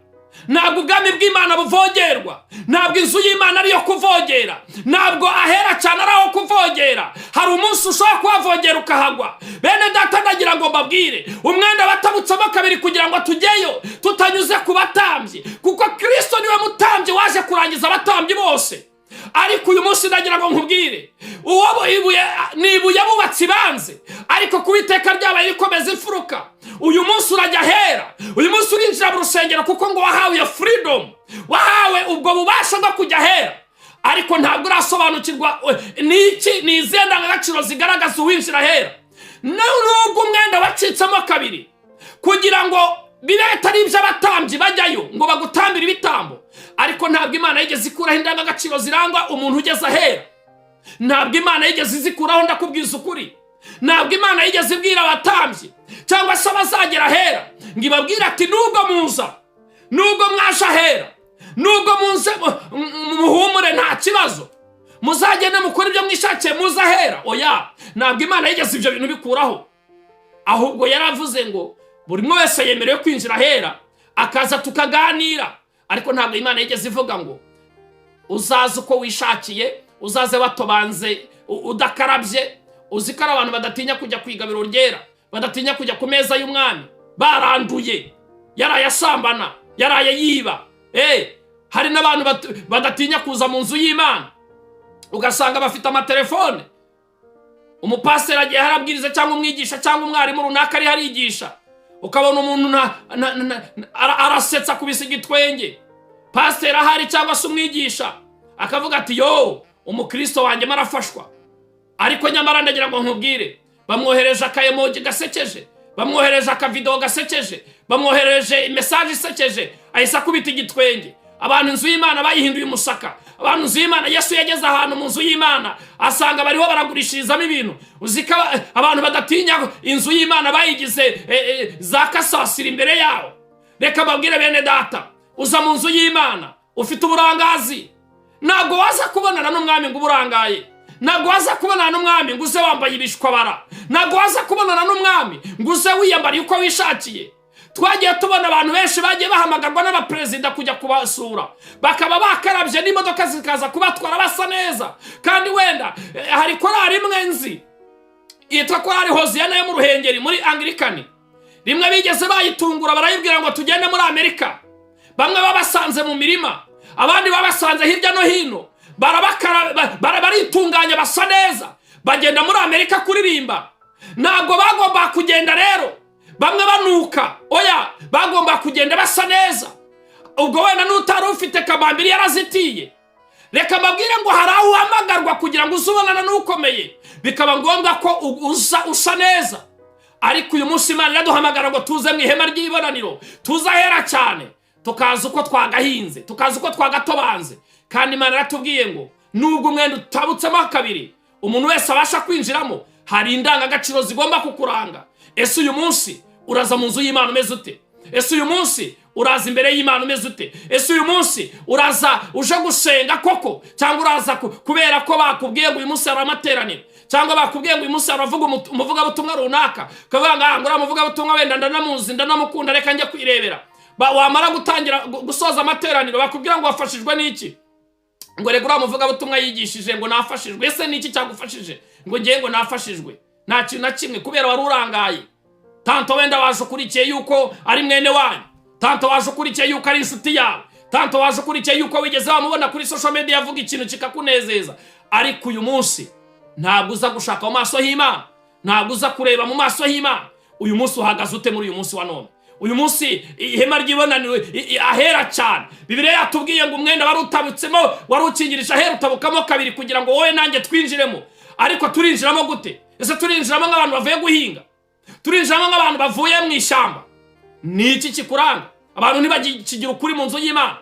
Speaker 1: Ntabwo ubwami bw'Imana buvogerwa, ntabwo inzu y'Imana ariyo kuvogera, ntabwo ahera cyane ari aho kuvogera. Hari umunsi ushobora kuhavogera ukahagwa. Bene data, ndagira ngo mbabwire, umwenda watabutsemo kabiri kugira ngo tujyeyo tutanyuze ku batambyi, kuko Kirisito niwe mutambyi waje kurangiza abatambyi bose. Ariko uyu munsi ndagira ngo nkubwire, uwo ibuye ni ibuye abubatsi banze, ariko kuba iteka ryabaye rikomeza imfuruka. Uyu munsi urajya ahera, uyu munsi urinjira mu rusengero kuko ngo wahawe iyo freedom, wahawe ubwo bubasha bwo kujya ahera, ariko ntabwo urasobanukirwa ni iki, ni izihe ndangagaciro zigaragaza uwinjira ahera. Nubwo umwenda wacitsemo kabiri kugira ngo bibe bitari iby'abatambyi bajyayo ngo bagutambire ibitambo, ariko ntabwo Imana yigeze ikuraho indangagaciro zirangwa umuntu ugeze ahera. Ntabwo Imana yigeze izikuraho, ndakubwiza ukuri. Ntabwo Imana yigeze ibwira abatambyi cyangwa se abazagera ahera ngo ibabwire ati: "Nubwo muza, nubwo mwaje ahera, nubwo muze, muhumure, nta kibazo, muzagende mukore ibyo mwishakiye, muze ahera." Oya, ntabwo Imana yigeze ibyo bintu bikuraho. Ahubwo yaravuze ngo buri umwe wese yemerewe kwinjira ahera, akaza tukaganira. Ariko ntabwo Imana yigeze ivuga ngo uzaze uko wishakiye, uzaze watobanze, udakarabye. Uzi ko ari abantu badatinya kujya ku igabiro ryera, badatinya kujya ku meza y'umwami baranduye, yaraye asambana, yaraye yiba. Hari n'abantu badatinya kuza mu nzu y'Imana, ugasanga bafite amatelefone. Umupasiteri agiye harabwiriza, cyangwa umwigisha, cyangwa umwarimu runaka ariho arigisha, ukabona umuntu arasetsa, akubise igitwenge. Pasiteri ahari cyangwa se umwigisha akavuga ati: "Yo, umukristo wanjye arafashwa." Ariko nyamara ndagira ngo nkubwire, bamwohereje akayemoji gasekeje, bamwohereje akavidewo gasekeje, bamwohereje message isekeje, ahise akubita igitwenge. Abantu inzu y'Imana bayihinduye umusaka. Abantu inzu y'Imana, Yesu yageze ahantu mu nzu y'Imana asanga bariho baragurishirizamo ibintu. Uzi ko abantu badatinya inzu y'Imana bayigize za kasasira imbere yawo. Reka mbabwire bene data, uza mu nzu y'Imana ufite uburangazi. Ntabwo waza kubonana n'umwami ngo ube urangaye. Ntabwo waza kubonana n'umwami ngo uze wambaye ibishwabara. Ntabwo waza kubonana n'umwami ngo uze wiyambariye uko wishakiye. Twagiye tubona abantu benshi bagiye bahamagarwa n'abaperezida kujya kubasura, bakaba bakarabye, n'imodoka zikaza kubatwara basa neza. Kandi wenda hari korari imwe nzi yitwa Korari Hoziyana yo mu Ruhengeri muri Angirikani. Rimwe bigeze bayitungura, barayibwira ngo tugende muri Amerika. Bamwe babasanze mu mirima, abandi babasanze hirya no hino, barabakara, baritunganya, basa neza, bagenda muri Amerika kuririmba. Ntabwo bagomba kugenda rero bamwe banuka, oya, bagomba kugenda basa neza. Ubwo wenda n'utari ufite kabambiri yarazitiye. Reka mbabwire ngo hari aho uhamagarwa kugira ngo uze ubonana n'ukomeye, bikaba ngombwa ko uza usa neza. Ariko uyu munsi Imana iraduhamagara ngo tuze mu ihema ry'ibonaniro, tuze ahera cyane, tukaza uko twagahinze, tukaza uko twagatobanze. Kandi Imana iratubwiye ngo nubwo umwenda utabutsemo kabiri, umuntu wese abasha kwinjiramo, hari indangagaciro zigomba kukuranga. Ese uyu munsi uraza mu nzu y'Imana umeze ute? Ese uyu munsi uraza imbere y'Imana umeze ute? Ese uyu munsi uraza uje gusenga koko, cyangwa uraza kubera ko bakubwiye ngo uyu munsi hari amateraniro, cyangwa bakubwiye ngo uyu munsi haravuga umuvugabutumwa runaka, ukavuga ngo: "Ah, ngo uriya muvugabutumwa wenda ndanamuzi, ndanamukunda, reka njye kwirebera"? Wamara gutangira gusoza amateraniro, bakubwira ngo wafashijwe n'iki? Ngo reka, uriya muvugabutumwa yigishije, ngo nafashijwe. Ese ni iki cyagufashije? Ngo ngewe ngo nafashijwe nta kintu na kimwe, kubera wari urangaye. Tantôt wenda waje ukurikiye yuko ari mwene wanyu, tantôt waje ukurikiye yuko ari inshuti yawe, tantôt waje ukurikiye yuko wigeze wamubona kuri social media avuga ikintu kikakunezeza. Ariko uyu munsi ntabwo uza gushaka mu maso h'Imana, ntabwo uza kureba mu maso h'Imana. Uyu munsi uhagaze ute muri uyu munsi wa none? Uyu munsi ihema ry'ibonaniro, ahera cyane, Bibiliya yatubwiye ngo umwenda wari utabutsemo, wari ukingirije ahera, utabukamo kabiri kugira ngo wowe nanjye twinjiremo. Ariko turinjiramo gute? Ese turinjiramo nk'abantu bavuye guhinga? Turinjiramo nk'abantu bavuye mu ishyamba? Ni iki kikuranga? Abantu ntibakigira ukuri mu nzu y'Imana.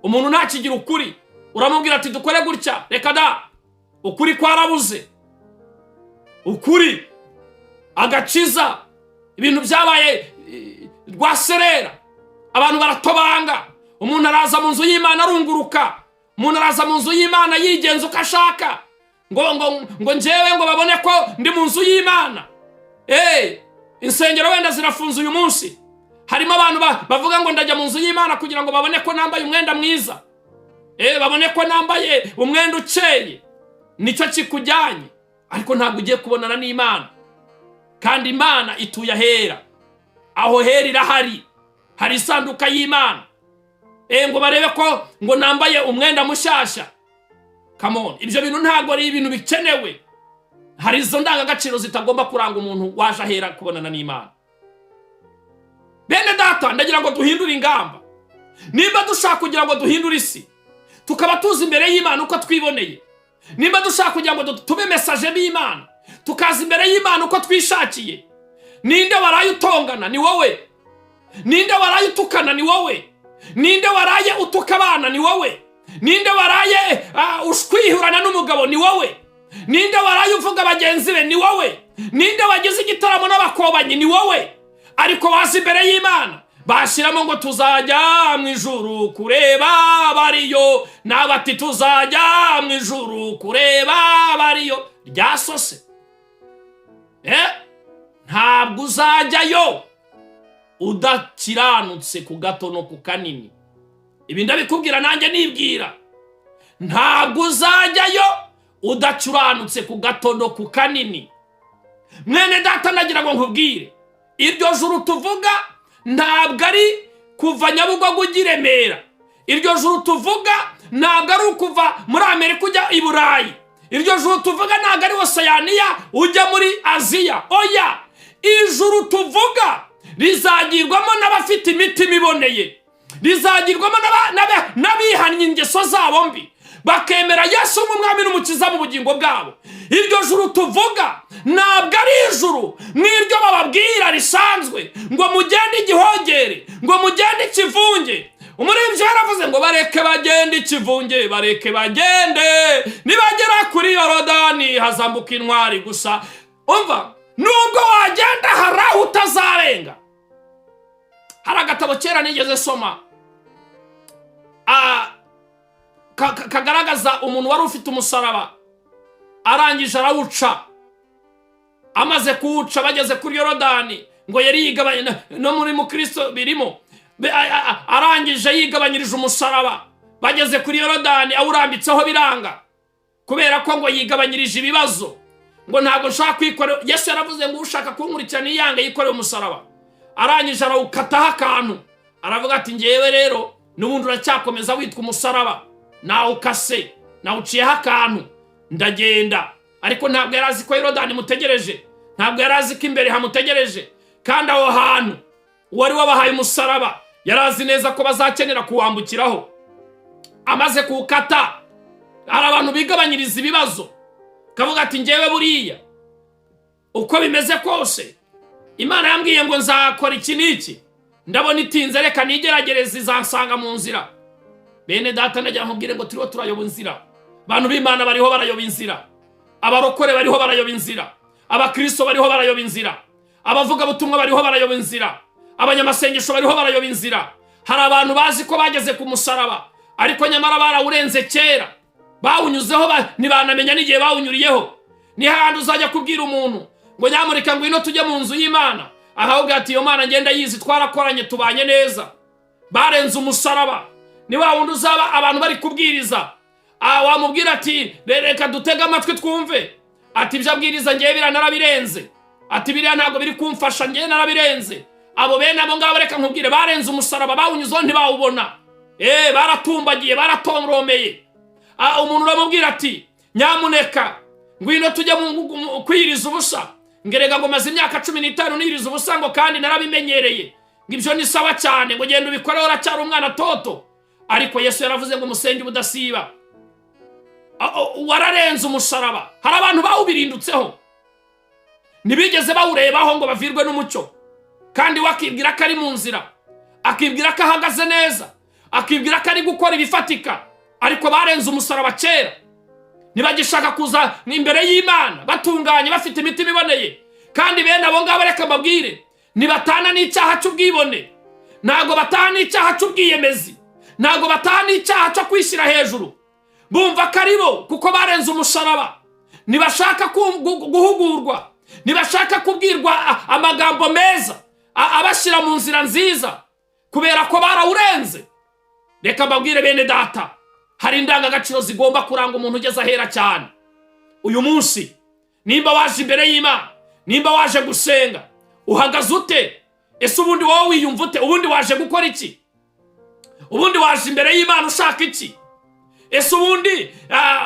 Speaker 1: Umuntu ntakigira ukuri. Uramubwira ati: "Dukore gutya." Reka da, ukuri kwarabuze. Ukuri, Agakiza, ibintu byabaye rwaserera, abantu baratobanga. Umuntu araza mu nzu y'Imana arunguruka, umuntu araza mu nzu y'Imana yigenza uko ashaka, ngo njyewe ngo babone ko ndi mu nzu y'Imana. Insengero wenda zirafunze uyu munsi, harimo abantu bavuga ngo ndajya mu nzu y'Imana kugira ngo babone ko nambaye umwenda mwiza, babone ko nambaye umwenda ukeye. Nicyo kikujyanye, ariko ntabwo ugiye kubonana n'Imana. Kandi Imana ituye ahera, aho hera irahari, hari isanduka y'Imana. Ngo barebe ko ngo nambaye umwenda mushyashya. Come on, ibyo bintu ntabwo ari ibintu bikenewe. Hari izo ndangagaciro zitagomba kuranga umuntu waje ahera kubonana n'Imana. Bene data, ndagira ngo duhindure ingamba. Nimba dushaka kugira ngo duhindure isi, tukaba tuzi imbere y'Imana uko twiboneye, nimba dushaka kugira ngo tube messagers b'Imana, tukaza imbere y'Imana uko twishakiye. Ninde waraye utongana? Ni wowe. Ninde waraye utukana? Ni wowe. Ninde waraye utuka abana? Ni wowe. Ninde waraye ushwihurana n'umugabo? Ni wowe. Ninde waraye uvuga bagenzi be? Ni wowe. Ninde wagize igitaramo n'abakobanyi? Ni wowe. Ariko waza imbere y'Imana, bashyiramo ngo tuzajya mu ijuru kureba bariyo, n'abati tuzajya mu ijuru kureba bariyo ryasose. Ntabwo uzajyayo udakiranutse ku gato no ku kanini. Ibi ndabikubwira nanjye nibwira, ntabwo uzajyayo udacuranutse ku gato no ku kanini. Mwene data, ndagira ngo nkubwire, iryo juru tuvuga ntabwo ari kuva Nyabugogo ujya i Remera. Iryo juru tuvuga ntabwo ari ukuva muri Amerika ujya i Burayi. Iryo juru tuvuga ntabwo ari Oseyaniya ujya muri Aziya. Oya, ijuru tuvuga rizagirwamo n'abafite imitima iboneye, rizagirwamo n'abihannye ingeso zabo mbi, bakemera Yesu nk'umwami n'umukiza mu bugingo bwabo. Iryo juru tuvuga ntabwo ari ijuru nk'iryo bababwira risanzwe, ngo mugende igihogere, ngo mugende ikivunge. Umuririmbyi yaravuze ngo bareke bagende ikivunge, bareke bagende, nibagera kuri Yorodani hazambuka intwari gusa. Umva, nubwo wagenda hari aho utazarenga. Hari agatabo kera nigeze soma kagaragaza umuntu wari ufite umusaraba, arangije arawuca. Amaze kuwuca, bageze kuri Yorodani, ngo yari yigabanye no muri mukristo birimo. Arangije yigabanyirije umusaraba, bageze kuri Yorodani awurambitseho biranga, kubera ko ngo yigabanyirije ibibazo, ngo ntabwo nshaka kwikorera. Yesu yaravuze ngo ushaka kunkurikirana niyange yikoreye umusaraba. Arangije arawukataho akantu, aravuga ati ngewe rero n'ubundi uracyakomeza witwa umusaraba, nawukase, nawuciyeho akantu, ndagenda. Ariko ntabwo yari azi ko Yorodani imutegereje, ntabwo yari azi ko imbere hamutegereje. Kandi aho hantu uwari wabahaye umusaraba yari azi neza ko bazakenera kuwambukiraho. Amaze kuwukata, hari abantu bigabanyiriza ibibazo, kavuga ati ngewe buriya uko bimeze kose Imana yambwiye ngo nzakora iki n'iki, ndabona itinze, reka nigeragereze, izansanga mu nzira. Bene data, ndagira nkubwire ngo turiho turayoba inzira. Abantu b'Imana bariho barayoba inzira, abarokore bariho barayoba inzira, abakristo bariho barayoba inzira, abavugabutumwa bariho barayoba inzira, abanyamasengesho bariho barayoba inzira. Hari abantu bazi ko bageze ku musaraba, ariko nyamara barawurenze kera, bawunyuzeho ntibanamenya n'igihe bawunyuriyeho. Ni hahandi uzajya kubwira umuntu ngo nyamurika ngwino tujye mu nzu y'Imana, ahubwo ati iyo Mana ngenda yizi, twarakoranye, tubanye neza. Barenze umusaraba. Ni wa wundi uzaba abantu bari kubwiriza, wamubwira ati reka dutege amatwi twumve, ati ibyo abwiriza ngewe biriya narabirenze, ati biriya ntabwo biri kumfasha, ngewe narabirenze. Abo bene abo ngabo, reka nkubwire, barenze umusaraba, bawunyuzeho ntibawubona. Baratumbagiye, baratomromeye. Umuntu uramubwira ati nyamuneka ngwino tujye kwiyiriza ubusa, ngerega ngo maze imyaka 15 niyiriza ubusa, ngo kandi narabimenyereye, ngo ibyo ni sawa cyane, ngo genda ubikore uracyari umwana toto. Ariko Yesu yaravuze ngo musenge ubudasiba. Wararenze umusaraba. Hari abantu bawubirindutseho, ntibigeze bawurebaho ngo bavirwe n'umucyo. Kandi we akibwira ko ari mu nzira, akibwira ko ahagaze neza, akibwira ko ari gukora ibifatika, ariko barenze umusaraba kera. Ntibagishaka kuza imbere y'Imana batunganye, bafite imitima iboneye. Kandi bene abo ngabo, reka mbabwire, ntibatana n'icyaha cy'ubwibone, ntabwo batana n'icyaha cy'ubwiyemezi, ntabwo batana n'icyaha cyo kwishyira hejuru. Bumva ko ari bo kuko barenze umusaraba. Ntibashaka guhugurwa, ntibashaka kubwirwa amagambo meza abashyira mu nzira nziza, kubera ko barawurenze. Reka mbabwire bene data, hari indangagaciro zigomba kuranga umuntu ugeze ahera cyane. Uyu munsi nimba waje imbere y'Imana, nimba waje gusenga, uhagaze ute? Ese ubundi wowe wiyumva ute? Ubundi waje gukora iki? Ubundi waje imbere y'Imana ushaka iki? Ese ubundi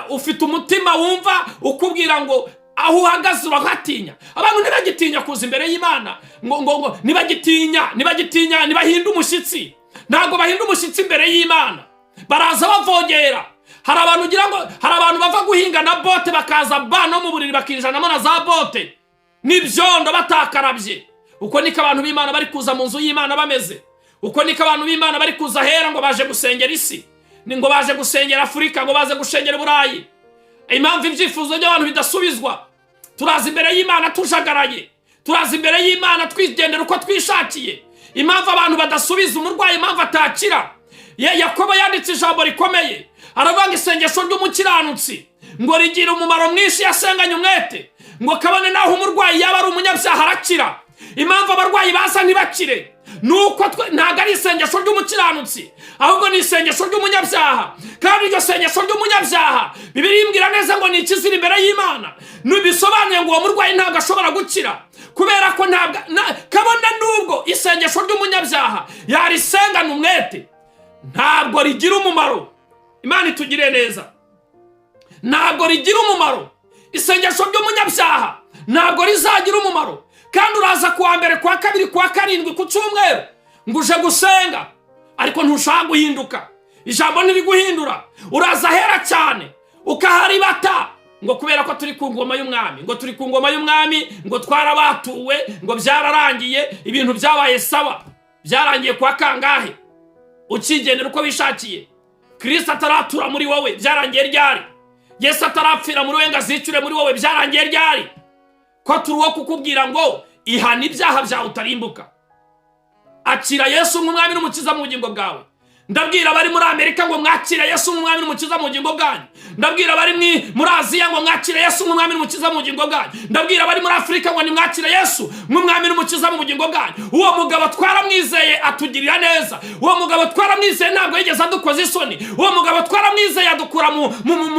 Speaker 1: ufite umutima wumva ukubwira ngo aho uhagaze urahatinya? Abantu ntibagitinya kuza imbere y'Imana, ngo ntibagitinya, ntibagitinya, ntibahinda umushyitsi. Ntabwo bahinda umushyitsi imbere y'Imana, baraza bavogera. Hari abantu ugira ngo hari abantu bava guhinga na bote, bakaza ba no mu buriri, bakinjiranamo na za bote n'ibyondo batakarabye. Uko niko abantu b'Imana bari kuza mu nzu y'Imana bameze. Uko niko abantu b'Imana bari kuza ahera, ngo baje gusengera isi, ni ngo baje gusengera Afurika, ngo baze gusengera Burayi. Impamvu ibyifuzo by'abantu bidasubizwa, turaza imbere y'Imana tujagaraye, turaza imbere y'Imana twigendera uko twishakiye. Impamvu abantu badasubiza, umurwayi impamvu atakira, Yakobo yanditse ijambo rikomeye, aravuga ngo isengesho ry'umukiranutsi ngo rigira umumaro mwinshi yasenganye umwete, ngo kabone naho umurwayi yaba ari umunyabyaha arakira. Impamvu abarwayi baza ntibakire nuko ntabwo ari isengesho ry'umukiranutsi, ahubwo ni isengesho ry'umunyabyaha. Kandi iryo sengesho ry'umunyabyaha, Bibiliya imbwira neza ngo ni ikizira imbere y'Imana. Bisobanuye ngo uwo murwayi ntabwo ashobora gukira, kubera ko ntabwo kabone n'ubwo isengesho ry'umunyabyaha yarisengana umwete, ntabwo rigira umumaro. Imana itugire neza. Ntabwo rigira umumaro. Isengesho ry'umunyabyaha ntabwo rizagira umumaro. Kandi uraza kuwa mbere, kuwa kabiri, kuwa karindwi, ku cyumweru, ngo uje gusenga, ariko ntushaka guhinduka, ijambo ntiriguhindura. Uraza ahera cyane ukaharibata, ngo kubera ko turi ku ngoma y'umwami, ngo turi ku ngoma y'umwami, ngo twarabatuwe, ngo byararangiye, ibintu byabaye sawa. Byarangiye kwa kangahe ukigendera uko wishakiye, Kirisito ataratura muri wowe? Byarangiye ryari? Yesu atarapfira muri wowe ngo azicure muri wowe, byarangiye ryari? Ko turi uwo kukubwira ngo ihana ibyaha byawe utarimbuka, akira Yesu nk'umwami n'umukiza mu bugingo bwawe. Ndabwira abari muri Amerika ngo mwakire Yesu nk'umwami n'umukiza mu bugingo bwanyu. Ndabwira abari muri Aziya ngo mwakire Yesu nk'umwami n'umukiza mu bugingo bwanyu. Ndabwira abari muri Afurika ngo nimwakire Yesu nk'umwami n'umukiza mu bugingo bwanyu. Uwo mugabo twaramwizeye, atugirira neza. Uwo mugabo twaramwizeye, ntabwo yigeze adukoza isoni. Uwo mugabo twaramwizeye, adukura mu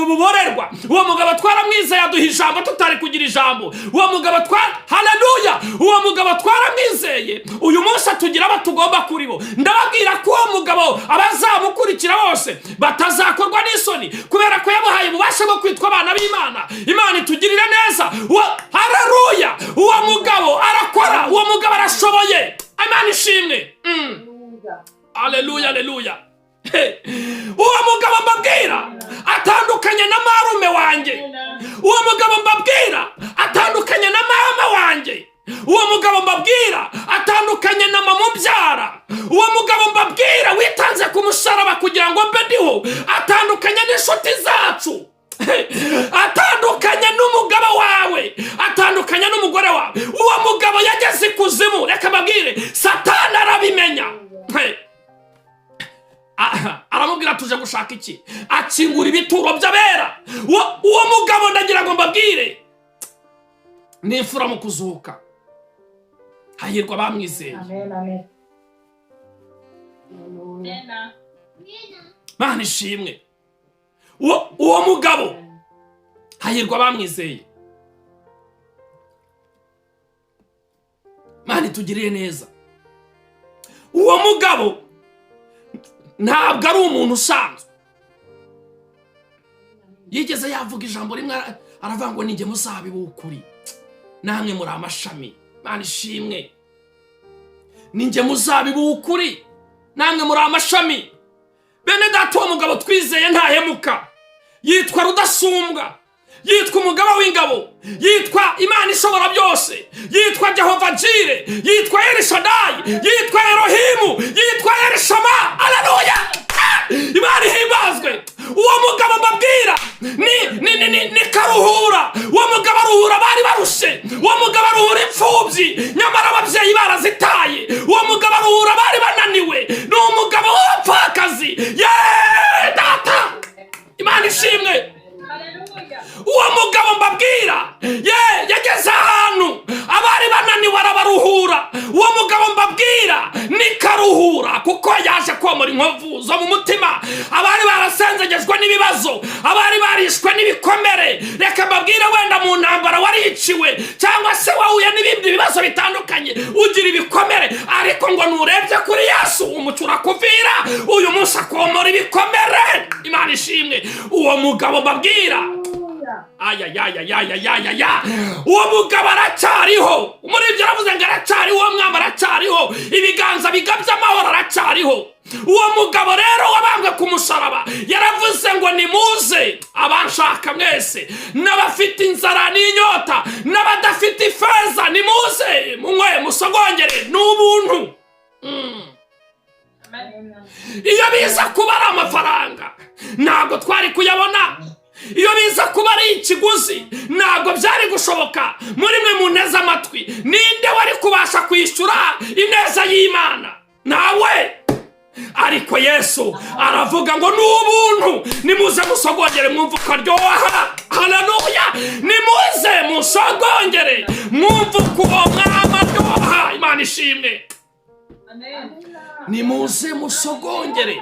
Speaker 1: buborerwa. Uwo mugabo twaramwizeye, aduha ijambo tutari kugira ijambo. Uwo mugabo twa haleluya, uwo mugabo twaramwizeye, uyu munsi atugira abo tugomba kuri bo. Ndababwira ko uwo mugabo abazamukurikira bose batazakorwa n'isoni, kubera ko yamuhaye ububasha bwo kwitwa abana b'Imana. Imana itugirire neza. Haleluya! Uwo mugabo arakora, uwo mugabo arashoboye. Imana ishimwe. Haleluya, haleluya! Uwo mugabo mbabwira atandukanye na marume wanjye. Uwo mugabo mbabwira atandukanye na mama wanjye. Uwo mugabo mbabwira atandukanye na mama umbyara. Uwo mugabo mbabwira witanze ku musaraba kugira ngo mbe ndiho atandukanye n'inshuti zacu, atandukanye n'umugabo wawe, atandukanye n'umugore wawe. Uwo mugabo yageze ikuzimu, reka mbabwire, Satani arabimenya. Aramubwira, tuje gushaka iki? Akingura ibituro by'abera. Uwo mugabo, ndagira ngo mbabwire, ni imfura mu kuzuka. Hahirwa abamwizeye.
Speaker 2: Amen, amen. Haleluya.
Speaker 1: Mana ishimwe. Uwo mugabo, hahirwa abamwizeye. Mana itugiriye neza. Uwo mugabo ntabwo ari umuntu usanzwe. Yigeze yavuga ijambo rimwe, aravuga ngo ninjye muzabibu w'ukuri, namwe muri amashami. Mana ishimwe. Ninjye muzabibu w'ukuri, namwe muri amashami. Bene data, uwo mugabo twizeye ntahemuka. Yitwa Rudasumbwa, yitwa Umugaba w'ingabo, yitwa Imana ishobora byose, yitwa Jehova Jire, yitwa Elishadayi, yitwa Erohimu, yitwa Elishama. Aleluya! Imana ihimbazwe. Uwo mugabo mbabwira ni karuhura. Uwo mugabo aruhura abari barushe, uwo mugabo aruhura imfubyi. Ye data, Imana ishimwe.
Speaker 2: Haleluya.
Speaker 1: Uwo mugabo mbabwira, ye yageze ahantu abari bananiwe arabaruhura. Uwo mugabo mbabwira ni Karuhura, kuko yaje komora inkovu zo mu mutima, abari barasenzegejwe n'ibibazo, abari barishwe n'ibikomere. Reka mbabwire, wenda mu ntambara wariciwe, cyangwa se wahuye n'ibindi bibazo bitandukanye, ugira ibikomere, ariko ngo nurebye kuri Yesu umucyo urakuvira. Uyu munsi akomora ibikomere. Imana ishimwe. Uwo mugabo mbabwira, ayayayayayayaya, uwo mugabo aracyariho. Muri ibyo aravuze ngo aracyariho. Uwo mwami aracyariho, ibiganza bigabye amahoro, aracyariho. Uwo mugabo rero wabambwe ku musaraba yaravuze ngo: "Nimuze abanshaka mwese, n'abafite inzara n'inyota, n'abadafite ifeza, nimuze munywe musogongere, ni ubuntu."
Speaker 2: Amen.
Speaker 1: Iyo biza kuba ari amafaranga, ntabwo twari kuyabona. Iyo biza kuba ari ikiguzi, ntabwo byari gushoboka. Muri mwe muneze amatwi, ninde wari kubasha kwishyura ineza y'Imana? Nawe. Ariko Yesu aravuga ngo ni ubuntu, nimuze musogongere mwumve uko aryoha. Haleluya! Nimuze musogongere mwumve uko uwo mwami aryoha. Imana ishimwe.
Speaker 2: Amen.
Speaker 1: Nimuze musogongere,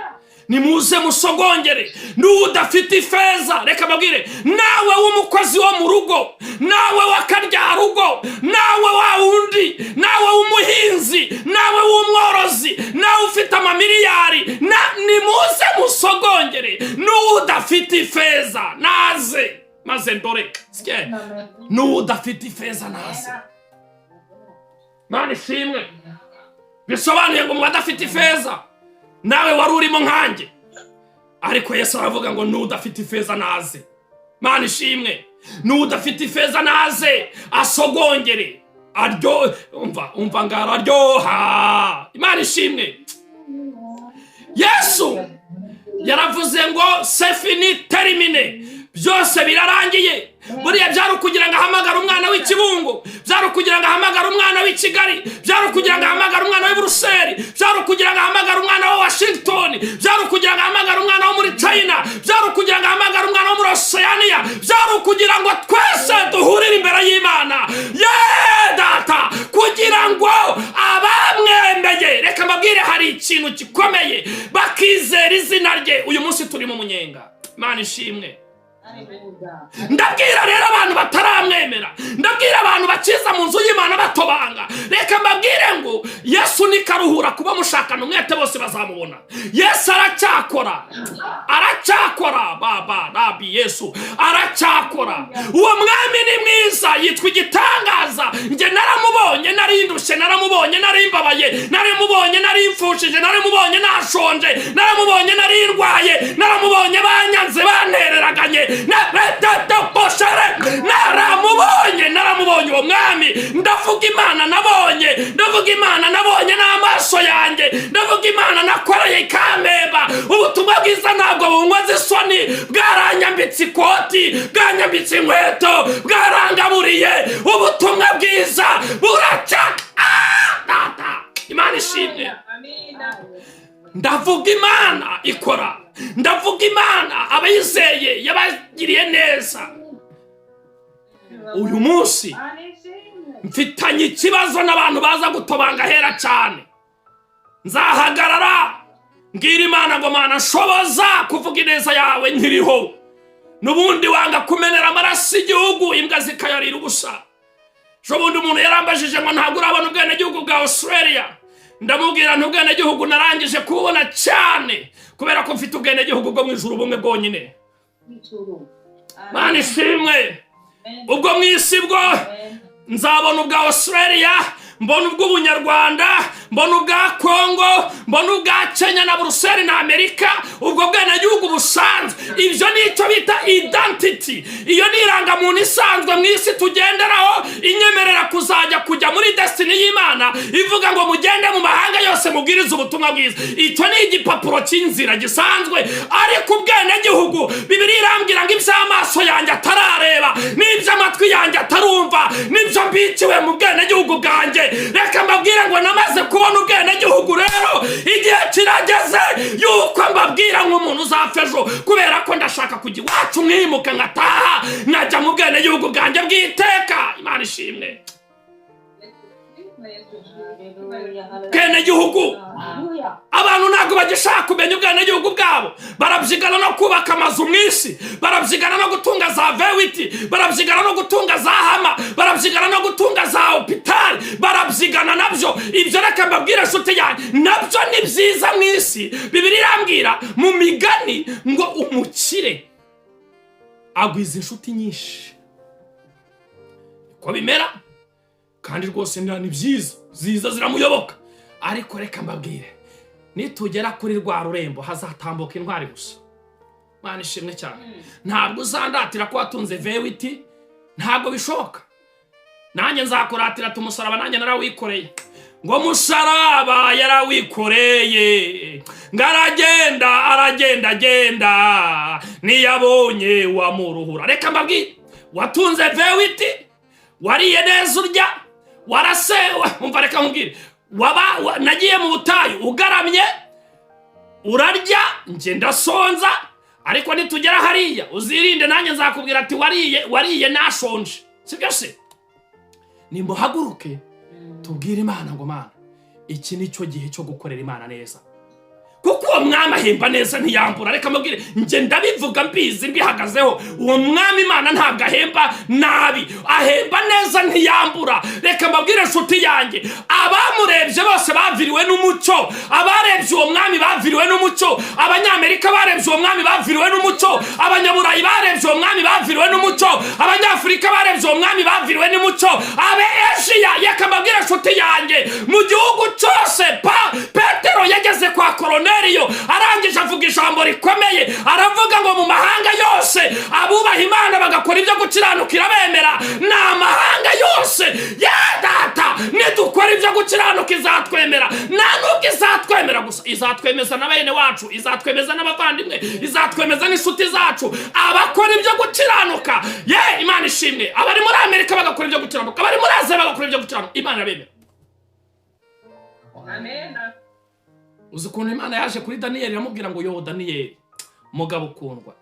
Speaker 1: nimuze musogongere. N'udafite ifeza, reka mbabwire, nawe w'umukozi wo mu rugo, nawe w'akaryarugo, nawe wa wundi, nawe w'umuhinzi, nawe w'umworozi, nawe ufite amamiliyari na, nimuze musogongere. N'udafite ifeza naze maze ndore sike. N'udafite ifeza naze. Mana ishimwe. Bisobanuye ngo mu badafite ifeza, nawe wari urimo nkanjye, ariko Yesu aravuga ngo n'udafite ifeza naze. Mana ishimwe. N'udafite ifeza naze asogongere, aryo umva, umva ngo araryoha. Imana ishimwe. Yesu yaravuze ngo: "C'est fini, terminé, byose birarangiye." Buriya byari ukugira ngo ahamagare umwana w'Ikibungo, byari ukugira ngo ahamagare umwana w'i Kigali, byari ukugira ngo ahamagare umwana w'i Buruseli, byari ukugira ngo ahamagare umwana wa Washington, byari ukugira ngo ahamagare umwana wo muri China, byari ukugira ngo ahamagare umwana wo muri Oceania, byari ukugira ngo twese duhurire imbere y'Imana ye data, kugira ngo abamwemeye, reka mbabwire, hari ikintu gikomeye, bakizera izina rye. Uyu munsi turi mu munyenga. Imana ishimwe. Ndabwira rero abantu bataramwemera, ndabwira abantu bakiza mu nzu y'Imana batobanga, reka mbabwire ngo Yesu ni Karuhura. Kuba mushakana umwete bose bazamubona. Yesu aracyakora, aracyakora. Baba rabi, Yesu aracyakora. Uwo mwami ni mwiza, yitwa igitangaza. Njye naramubonye nari ndushye, naramubonye nari mbabaye, naramubonye nari mfushije, naramubonye nashonje, naramubonye nari ndwaye, naramubonye banyanze, bantereraganye na naramubonye, naramubonye uwo mwami. Ndavuga Imana nabonye, ndavuga Imana nabonye n'amaso yanjye, ndavuga Imana nakoreye ikampemba. Ubutumwa bwiza ntabwo bunkoze isoni. Bwaranyambitse ikoti, bwanyambitse inkweto, bwarangaburiye. Ubutumwa bwiza buracya. Ah, data, Imana ishimwe.
Speaker 2: Amina.
Speaker 1: Ndavuga Imana ikora, ndavuga Imana abayizeye yabagiriye neza. Uyu munsi mfitanye ikibazo n'abantu baza gutobanga ahera cyane. Nzahagarara mbwira Imana ngo: "Mana, nshoboza kuvuga ineza yawe nkiriho." N'ubundi wanga kumenera amaraso igihugu, imbwa zikayarira ubusa. Ejo bundi umuntu yarambajije ngo: "Ntabwo urabona ubwenegihugu bwa Australia?" Ndamubwira nti: "Ubwenegihugu narangije kububona cyane, kubera ko mfite ubwenegihugu bwo mu ijuru bumwe bwonyine." Mana ishimwe. Ubwo mu isi bwo nzabona ubwa Australia, mbona ubw'Ubunyarwanda, mbona ubwa Kongo, mbona ubwa Kenya na Buruseli na Amerika, ubwo bwenegihugu busanzwe. Ibyo ni icyo bita identity. Iyo ni irangamuntu isanzwe mu isi tugenderaho, inyemerera kuzajya kujya muri destiny y'Imana ivuga ngo: "Mugende mu mahanga yose mubwirize ubutumwa bwiza." Icyo ni igipapuro cy'inzira gisanzwe. Ariko ubwenegihugu, Bibiliya irambwira ngo iby'amaso yanjye atarareba n'iby'amatwi yanjye atarumva, nibyo mbikiwe mu bwenegihugu bwanjye. Reka mbabwire ngo namaze kubona ubwenegihugu. Rero igihe kirageze yuko mbabwira nk'umuntu uzapfa ejo, kubera ko ndashaka kujya iwacu, mwimuka, nkataha, nkajya mu bwenegihugu bwanjye bw'iteka. Imana ishimwe. Bwenegihugu, abantu ntabwo bagishaka kumenya ubwenegihugu bwabo. Barabyigana no kubaka amazu mu isi, barabyigana no gutunga za V8, barabyigana no gutunga za Hummer, barabyigana no gutunga za hopitali, barabyigana nabyo ibyo. Reka mbabwire inshuti yanjye, nabyo ni byiza mu isi. Bibiliya irambwira mu Migani ngo umukire agwiza inshuti nyinshi. Niko bimera kandi rwose ni byiza, ziza ziramuyoboka. Ariko reka mbabwire, nitugera kuri rwa rurembo hazatambuka intwari gusa. Mwana ishimwe cyane. Ntabwo uzandatira ko watunze V8, ntabwo bishoboka. Nanjye nzakuratira tumusaraba, nanjye narawikoreye. Ngo musaraba yarawikoreye, ngo aragenda, aragenda agenda, niyabonye wamuruhura. Reka mbabwire, watunze V8, wariye neza, urya warase, umva, reka nkubwire, waba nagiye mu butayu ugaramye urarya, njye ndasonza. Ariko nitugera hariya uzirinde, nanjye nzakubwira ati wariye, wariye nashonje, sibyo se? Nimuhaguruke tubwire Imana ngo: "Mana, iki ni cyo gihe cyo gukorera Imana neza," kuko uwo mwami ahemba neza, ntiyambura. Reka mubwire, njye ndabivuga mbizi, mbihagazeho. Uwo mwami Imana ntabwo ahemba nabi, ahemba neza, ntiyambura. Reka mbabwire inshuti yanjye, abamurebye bose baviriwe n'umucyo. Abarebye uwo mwami baviriwe n'umucyo. Abanyamerika barebye uwo mwami baviriwe n'umucyo. Abanyaburayi barebye uwo mwami baviriwe n'umucyo. Abanyafurika barebye uwo mwami baviriwe n'umucyo. Abe Eshiya. Reka mbabwire inshuti yanjye, mu gihugu cyose pa Petero yageze kwa Koroneriyo, arangije avuga ijambo rikomeye, aravuga ngo mu mahanga yose abubaha Imana bagakora ibyo gukiranukira bemera ni amahanga yose ya data. Nidukora ibyo gukiranuka izatwemera. Nta nubwo izatwemera gusa, izatwemeza na bene wacu, izatwemeza n'abavandimwe, izatwemeza n'inshuti zacu, abakora ibyo gukiranuka. Ye, Imana ishimwe. Abari muri Amerika bagakora ibyo gukiranuka, abari muri Aziya bagakora ibyo gukiranuka, Imana irabemera.
Speaker 2: Amen.
Speaker 1: Uzi ukuntu Imana yaje kuri Daniyeli iramubwira ngo: "Yo Daniyeli, mugabo ukundwa."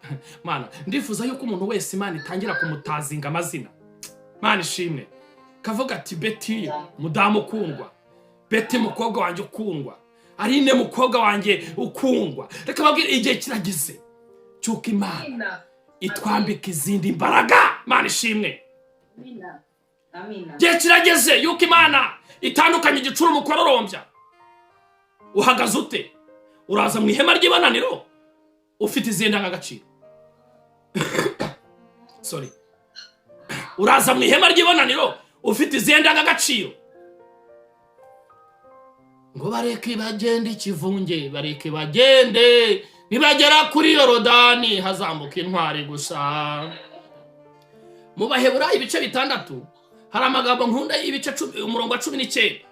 Speaker 1: Mana, ndifuza yuko umuntu wese Imana itangira kumutazinga amazina. Mana ishimwe. Kavuga ati: "Beti, mudamu ukundwa, Beti, mukobwa wanjye ukundwa, Arine, mukobwa wanjye ukundwa." Reka babwire, igihe kirageze cy'uko Imana
Speaker 2: Amina.
Speaker 1: itwambika izindi mbaraga. Mana ishimwe.
Speaker 3: Amina. Amina.
Speaker 1: Igihe kirageze yuko Imana itandukanye igicura umukororombya. Uhagaze ute? Uraza mu ihema ry'ibonaniro ufite izihe ndangagaciro? Sorry. Uraza mu ihema ry'ibonaniro ufite izihe ndangagaciro? Ngo bareke bagende ikivunge, bareke bagende, nibagera kuri Yorodani hazambuka intwari gusa. Mu Baheburayo ibice 6 hari amagambo nkunda y'ibice 10, umurongo wa 19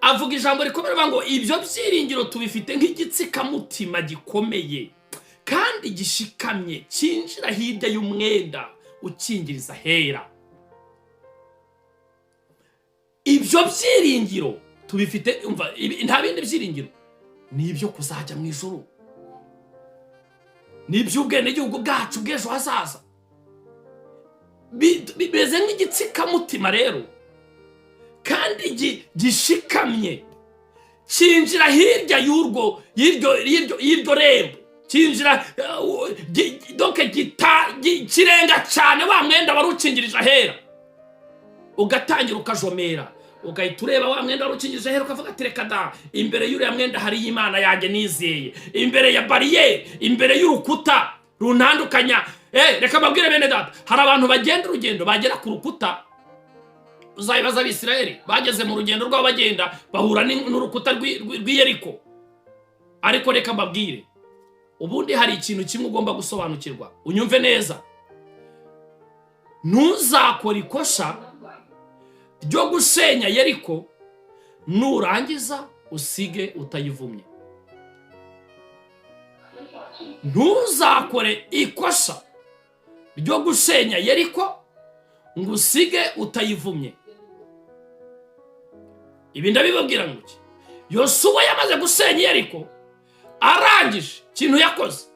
Speaker 1: avuga ijambo rikomeye rivuga ngo ibyo byiringiro tubifite nk'igitsikamutima gikomeye kandi gishikamye, cyinjira hirya y'umwenda ukingiriza hera. Ibyo byiringiro tubifite, umva, nta bindi byiringiro, ni ibyo kuzajya mu ijuru, ni iby'ubwenegihugu bwacu bw'ejo hazaza. Bimeze nk'igitsikamutima rero kandi gishikamye, cyinjira hirya y'urwo y'iryo rembo, cyinjira donc kirenga cyane wa mwenda wari ukingirije ahera, ugatangira ukajomera, ugahita ureba wa mwenda wari ukingirije ahera, ukavuga ati: "Reka da, imbere y'uriya mwenda hariyo Imana yanjye nizeye, imbere ya bariyeri, imbere y'urukuta runtandukanya." Reka mbabwire bene data, hari abantu bagenda urugendo bagera ku rukuta. Uzabibaza Abisirayeli bageze mu rugendo rwabo, bagenda bahura n'urukuta rw'i Yeriko. Ariko reka mbabwire, ubundi hari ikintu kimwe ugomba gusobanukirwa, unyumve neza: ntuzakore ikosa ryo gusenya Yeriko nurangiza usige utayivumye. Ntuzakore ikosa ryo gusenya Yeriko ngo usige utayivumye. Ibi ndabibabwira ngo iki? Yosuwa yamaze gusenya Yeriko, arangije, ikintu yakoze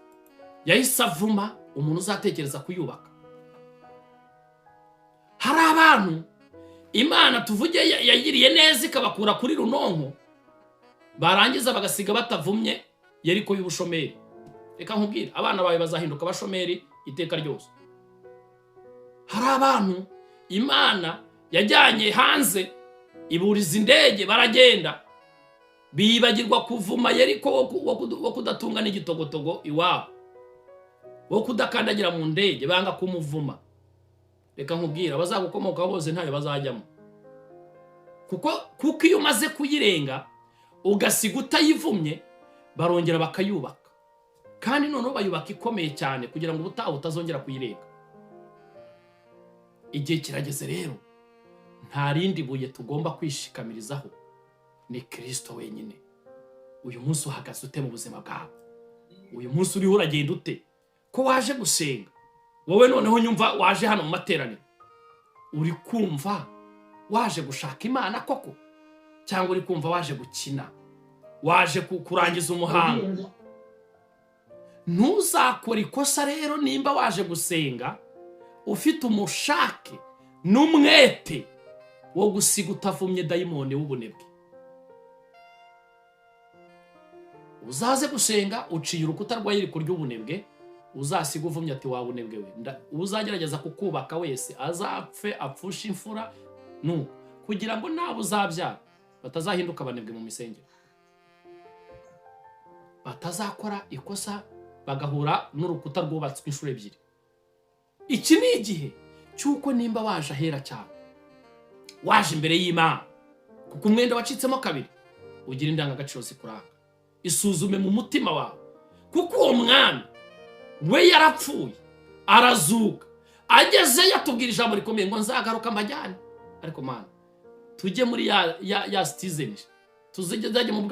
Speaker 1: yahise avuma umuntu uzatekereza kuyubaka. Hari abantu Imana, tuvuge, yagiriye neza ikabakura kuri runonko, barangiza bagasiga batavumye Yeriko y'ubushomeri. Reka nkubwire, abana bawe bazahinduka abashomeri iteka ryose. Hari abantu Imana yajyanye hanze, iburiza indege baragenda, bibagirwa kuvuma Yeriko wo kudatunga n'igitogotogo iwabo, wo kudakandagira mu ndege, banga kumuvuma. Reka nkubwire, abazagukomokaho bose ntayo bazajyamo, kuko iyo umaze kuyirenga ugasiga utayivumye, barongera bakayubaka, kandi noneho bayubaka ikomeye cyane kugira ngo ubutaha utazongera kuyirenga. Igihe kirageze rero, nta rindi buye tugomba kwishikamirizaho, ni Kirisito wenyine. Uyu munsi uhagaze ute mu buzima bwawe? Uyu munsi uriho uragenda ute? Ko waje gusenga wowe, noneho nyumva waje hano mu materaniro, uri kumva waje gushaka Imana koko, cyangwa uri kumva waje gukina, waje kurangiza umuhango? Ntuzakore ikosa rero. Nimba waje gusenga ufite umushake n'umwete wo gusiga utavumye dayimoni w'ubunebwe, uzaze gusenga uciye urukuta rwa Yeriko ry'ubunebwe, uzasiga uvumye ati: "Wa bunebwe we, uzagerageza kukubaka wese azapfe apfushe imfura." Nuko kugira ngo nabo uzabyara batazahinduka abanebwe mu misengero, batazakora ikosa bagahura n'urukuta rwubatswe inshuro ebyiri. Iki ni igihe cy'uko nimba waje ahera cyane, waje imbere y'Imana, kuko umwenda wacitsemo kabiri, ugira indangagaciro zikuranga. Isuzume mu mutima wawe, kuko uwo mwami we yarapfuye arazuka, agezeyo atubwira ijambo rikomeye ngo: "Nzagaruka mbajyane." Ariko Mana, tujye muri ya citizenship, tuzajye mu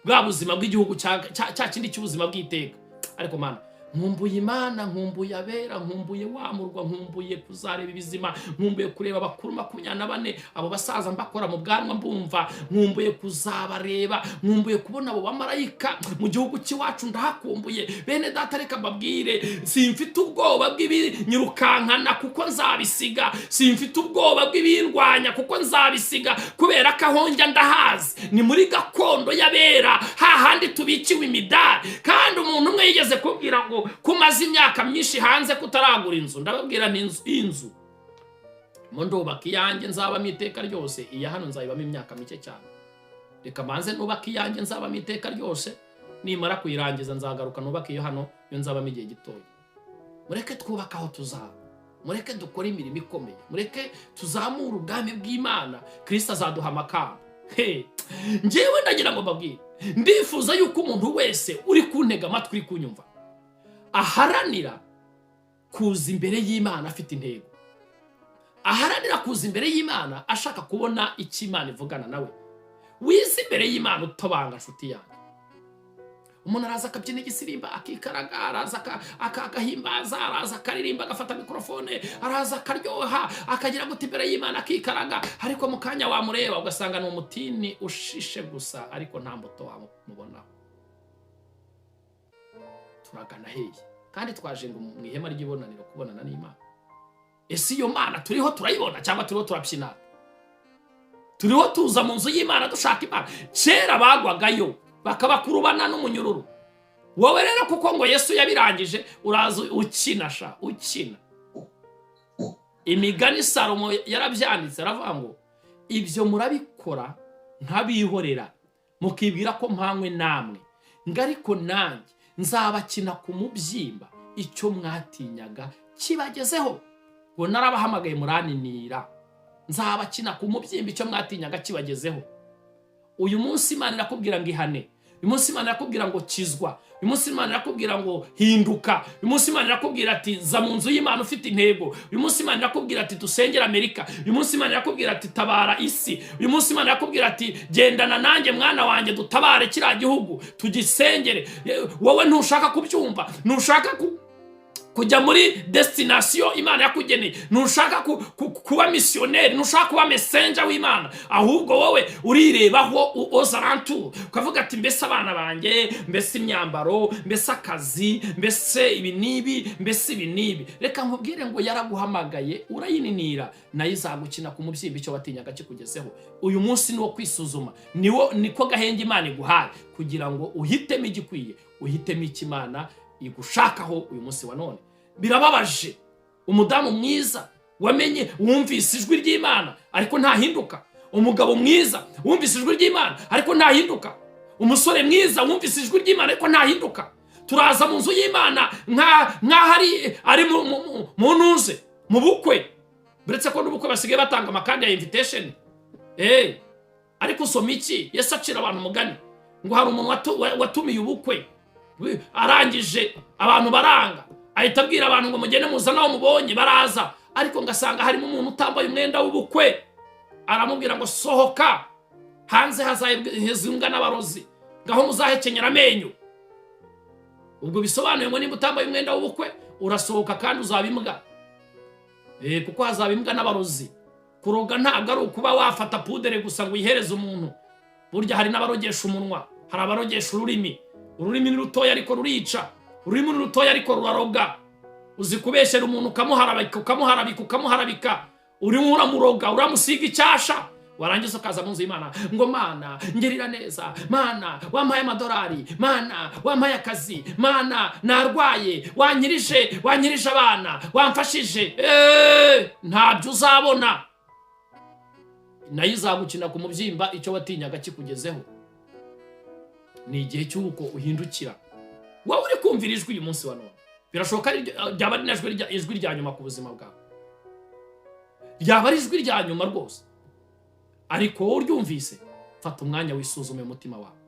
Speaker 1: bwa buzima bw'igihugu cya kindi cy'ubuzima bw'iteka. Ariko Mana, nkumbuye Imana, nkumbuye abera, nkumbuye wa murwa, nkumbuye kuzareba ibizima, nkumbuye kureba abakuru 24, abo basaza mbakora mu bwanwa mbumva, nkumbuye kuzabareba, nkumbuye kubona abo bamarayika mu gihugu cy'iwacu, ndahakumbuye. Bene data, reka mbabwire, simfite ubwoba bw'ibinyirukankana kuko nzabisiga, simfite ubwoba bw'ibindwanya kuko nzabisiga, kubera ko aho njya ndahazi, ni muri gakondo y'abera, hahandi tubikiwe imidari. Kandi umuntu umwe yigeze kubwira ngo: "Kumaze imyaka myinshi hanze kutaragura inzu?" Ndababwira ni inzu mo ndubaka iyanjye nzabamo iteka ryose. Iya hano nzayibamo imyaka mike cyane. Reka mbanze nubake iyanjye nzabamo iteka ryose, nimara kuyirangiza nzagaruka nubake iyo hano yo nzabamo igihe gitoya. Mureke twubake aho tuzaba, mureke dukore imirimo ikomeye, mureke tuzamure ubwami bw'Imana. Kirisito azaduha amakamba. He, njyewe ndagira ngo mbabwire, ndifuza yuko umuntu wese uri kuntega amatwi, uri kunyumva, aharanira kuza imbere y'Imana afite intego, aharanira kuza imbere y'Imana ashaka kubona icyo Imana ivugana nawe. Wize imbere y'Imana utobanga, nshuti yanjye. Umuntu araza akabyina igisirimba, akikaraga, araza agahimbaza, araza akaririmba, agafata mikorofone, araza akaryoha, akagira gute imbere y'Imana, akikaraga, ariko mu kanya wamureba ugasanga ni umutini ushishe gusa, ariko nta mbuto wamubonaho. Turagana hehe kandi twaje ngo mu ihema ry'ibonaniro kubonana n'Imana? Ese iyo Mana turiho turayibona, cyangwa turiho turabyina? Turiho tuza mu nzu y'Imana dushaka Imana? Kera bagwagayo bakabakurubana n'umunyururu. Wowe rero, kuko ngo Yesu yabirangije, uraza ukina sha, ukina. Imigani, Salomo yarabyanditse, aravuga ngo: "Ibyo murabikora nk'abihorera, mukibwira ko mpanywe namwe, ngo ariko nanjye nzabakina ku mubyimba icyo mwatinyaga kibagezeho." Ngo: "Narabahamagaye muraninira, nzabakina ku mubyimba icyo mwatinyaga kibagezeho." Uyu munsi Imana irakubwira ngo ihane. Uyu munsi Imana irakubwira ngo kizwa. Uyu munsi Imana irakubwira ngo hinduka. Uyu munsi Imana irakubwira ati: "Za mu nzu y'Imana ufite intego." Uyu munsi Imana irakubwira ati: "Dusengere Amerika." Uyu munsi Imana irakubwira ati: "Tabara isi." Uyu munsi Imana irakubwira ati: "Gendana nanjye, mwana wanjye, dutabare kiriya gihugu, tugisengere." Wowe ntushaka kubyumva, ntushaka ku Kujya muri destination Imana yakugeneye, ntushaka kuba misiyoneri, ntushaka kuba messenger w'Imana, ahubwo wowe urirebaho ozarantu, ukavuga ati: "Mbese abana banjye, mbese imyambaro, mbese akazi, mbese ibi n'ibi, mbese ibi n'ibi." Reka nkubwire ngo yaraguhamagaye urayininira, nayo izagukina ku mubyimba icyo watinyaga kikugezeho. Uyu munsi ni uwo kwisuzuma, niwo niko gahenge Imana iguhaye kugira ngo uhitemo igikwiye, uhitemo icyo Imana igushakaho uyu munsi wa none. Birababaje, umudamu mwiza wamenye, wumvise ijwi ry'Imana, ariko ntahinduka. Umugabo mwiza wumvise ijwi ry'Imana, ariko ntahinduka. Umusore mwiza wumvise ijwi ry'Imana, ariko ntahinduka. Turaza mu nzu y'Imana nk'aho ari mu ntuze, mu bukwe, uretse ko n'ubukwe basigaye batanga amakadi ya invitation. Ariko usoma iki? Yesu acira abantu umugani ngo hari umuntu watumiye ubukwe, arangije abantu baranga, ahita abwira abantu ngo: "Mugende muzane aho mubonye." Baraza, ariko ngasanga harimo umuntu utambaye umwenda w'ubukwe. Aramubwira ngo: "Sohoka hanze, hazahezwa imbwa n'abarozi, ngaho muzahekenyera amenyo." Ubwo bisobanuye ngo nimba utambaye umwenda w'ubukwe urasohoka kandi uzaba imbwa, kuko hazaba imbwa n'abarozi. Kuroga ntabwo ari ukuba wafata pudere gusa ngo uyihereze umuntu. Burya hari n'abarogesha umunwa, hari abarogesha ururimi. Ururimi ni rutoya ariko rurica, ururimi ni rutoya ariko ruraroga. Uzi kubeshyera umuntu, ukamuharabika, ukamuharabika, ukamuharabika, urimo uramuroga, uramusiga icyasha, warangiza ukaza mu nzu y'Imana ngo: "Mana, ngirira neza, Mana wampaye amadolari, Mana wampaye akazi, Mana narwaye wankirije, wankirije abana, wamfashije." Ntabyo uzabona, nayo izagukina ku mubyimba icyo watinyaga kikugezeho. Ni igihe cy'uko uhindukira. Wowe uri kumvira ijwi uyu munsi wa none, birashoboka ryaba ari najwi ijwi rya nyuma ku buzima bwawe, ryaba ari ijwi rya nyuma rwose. Ariko wowe uryumvise, fata umwanya wisuzume umutima wawe.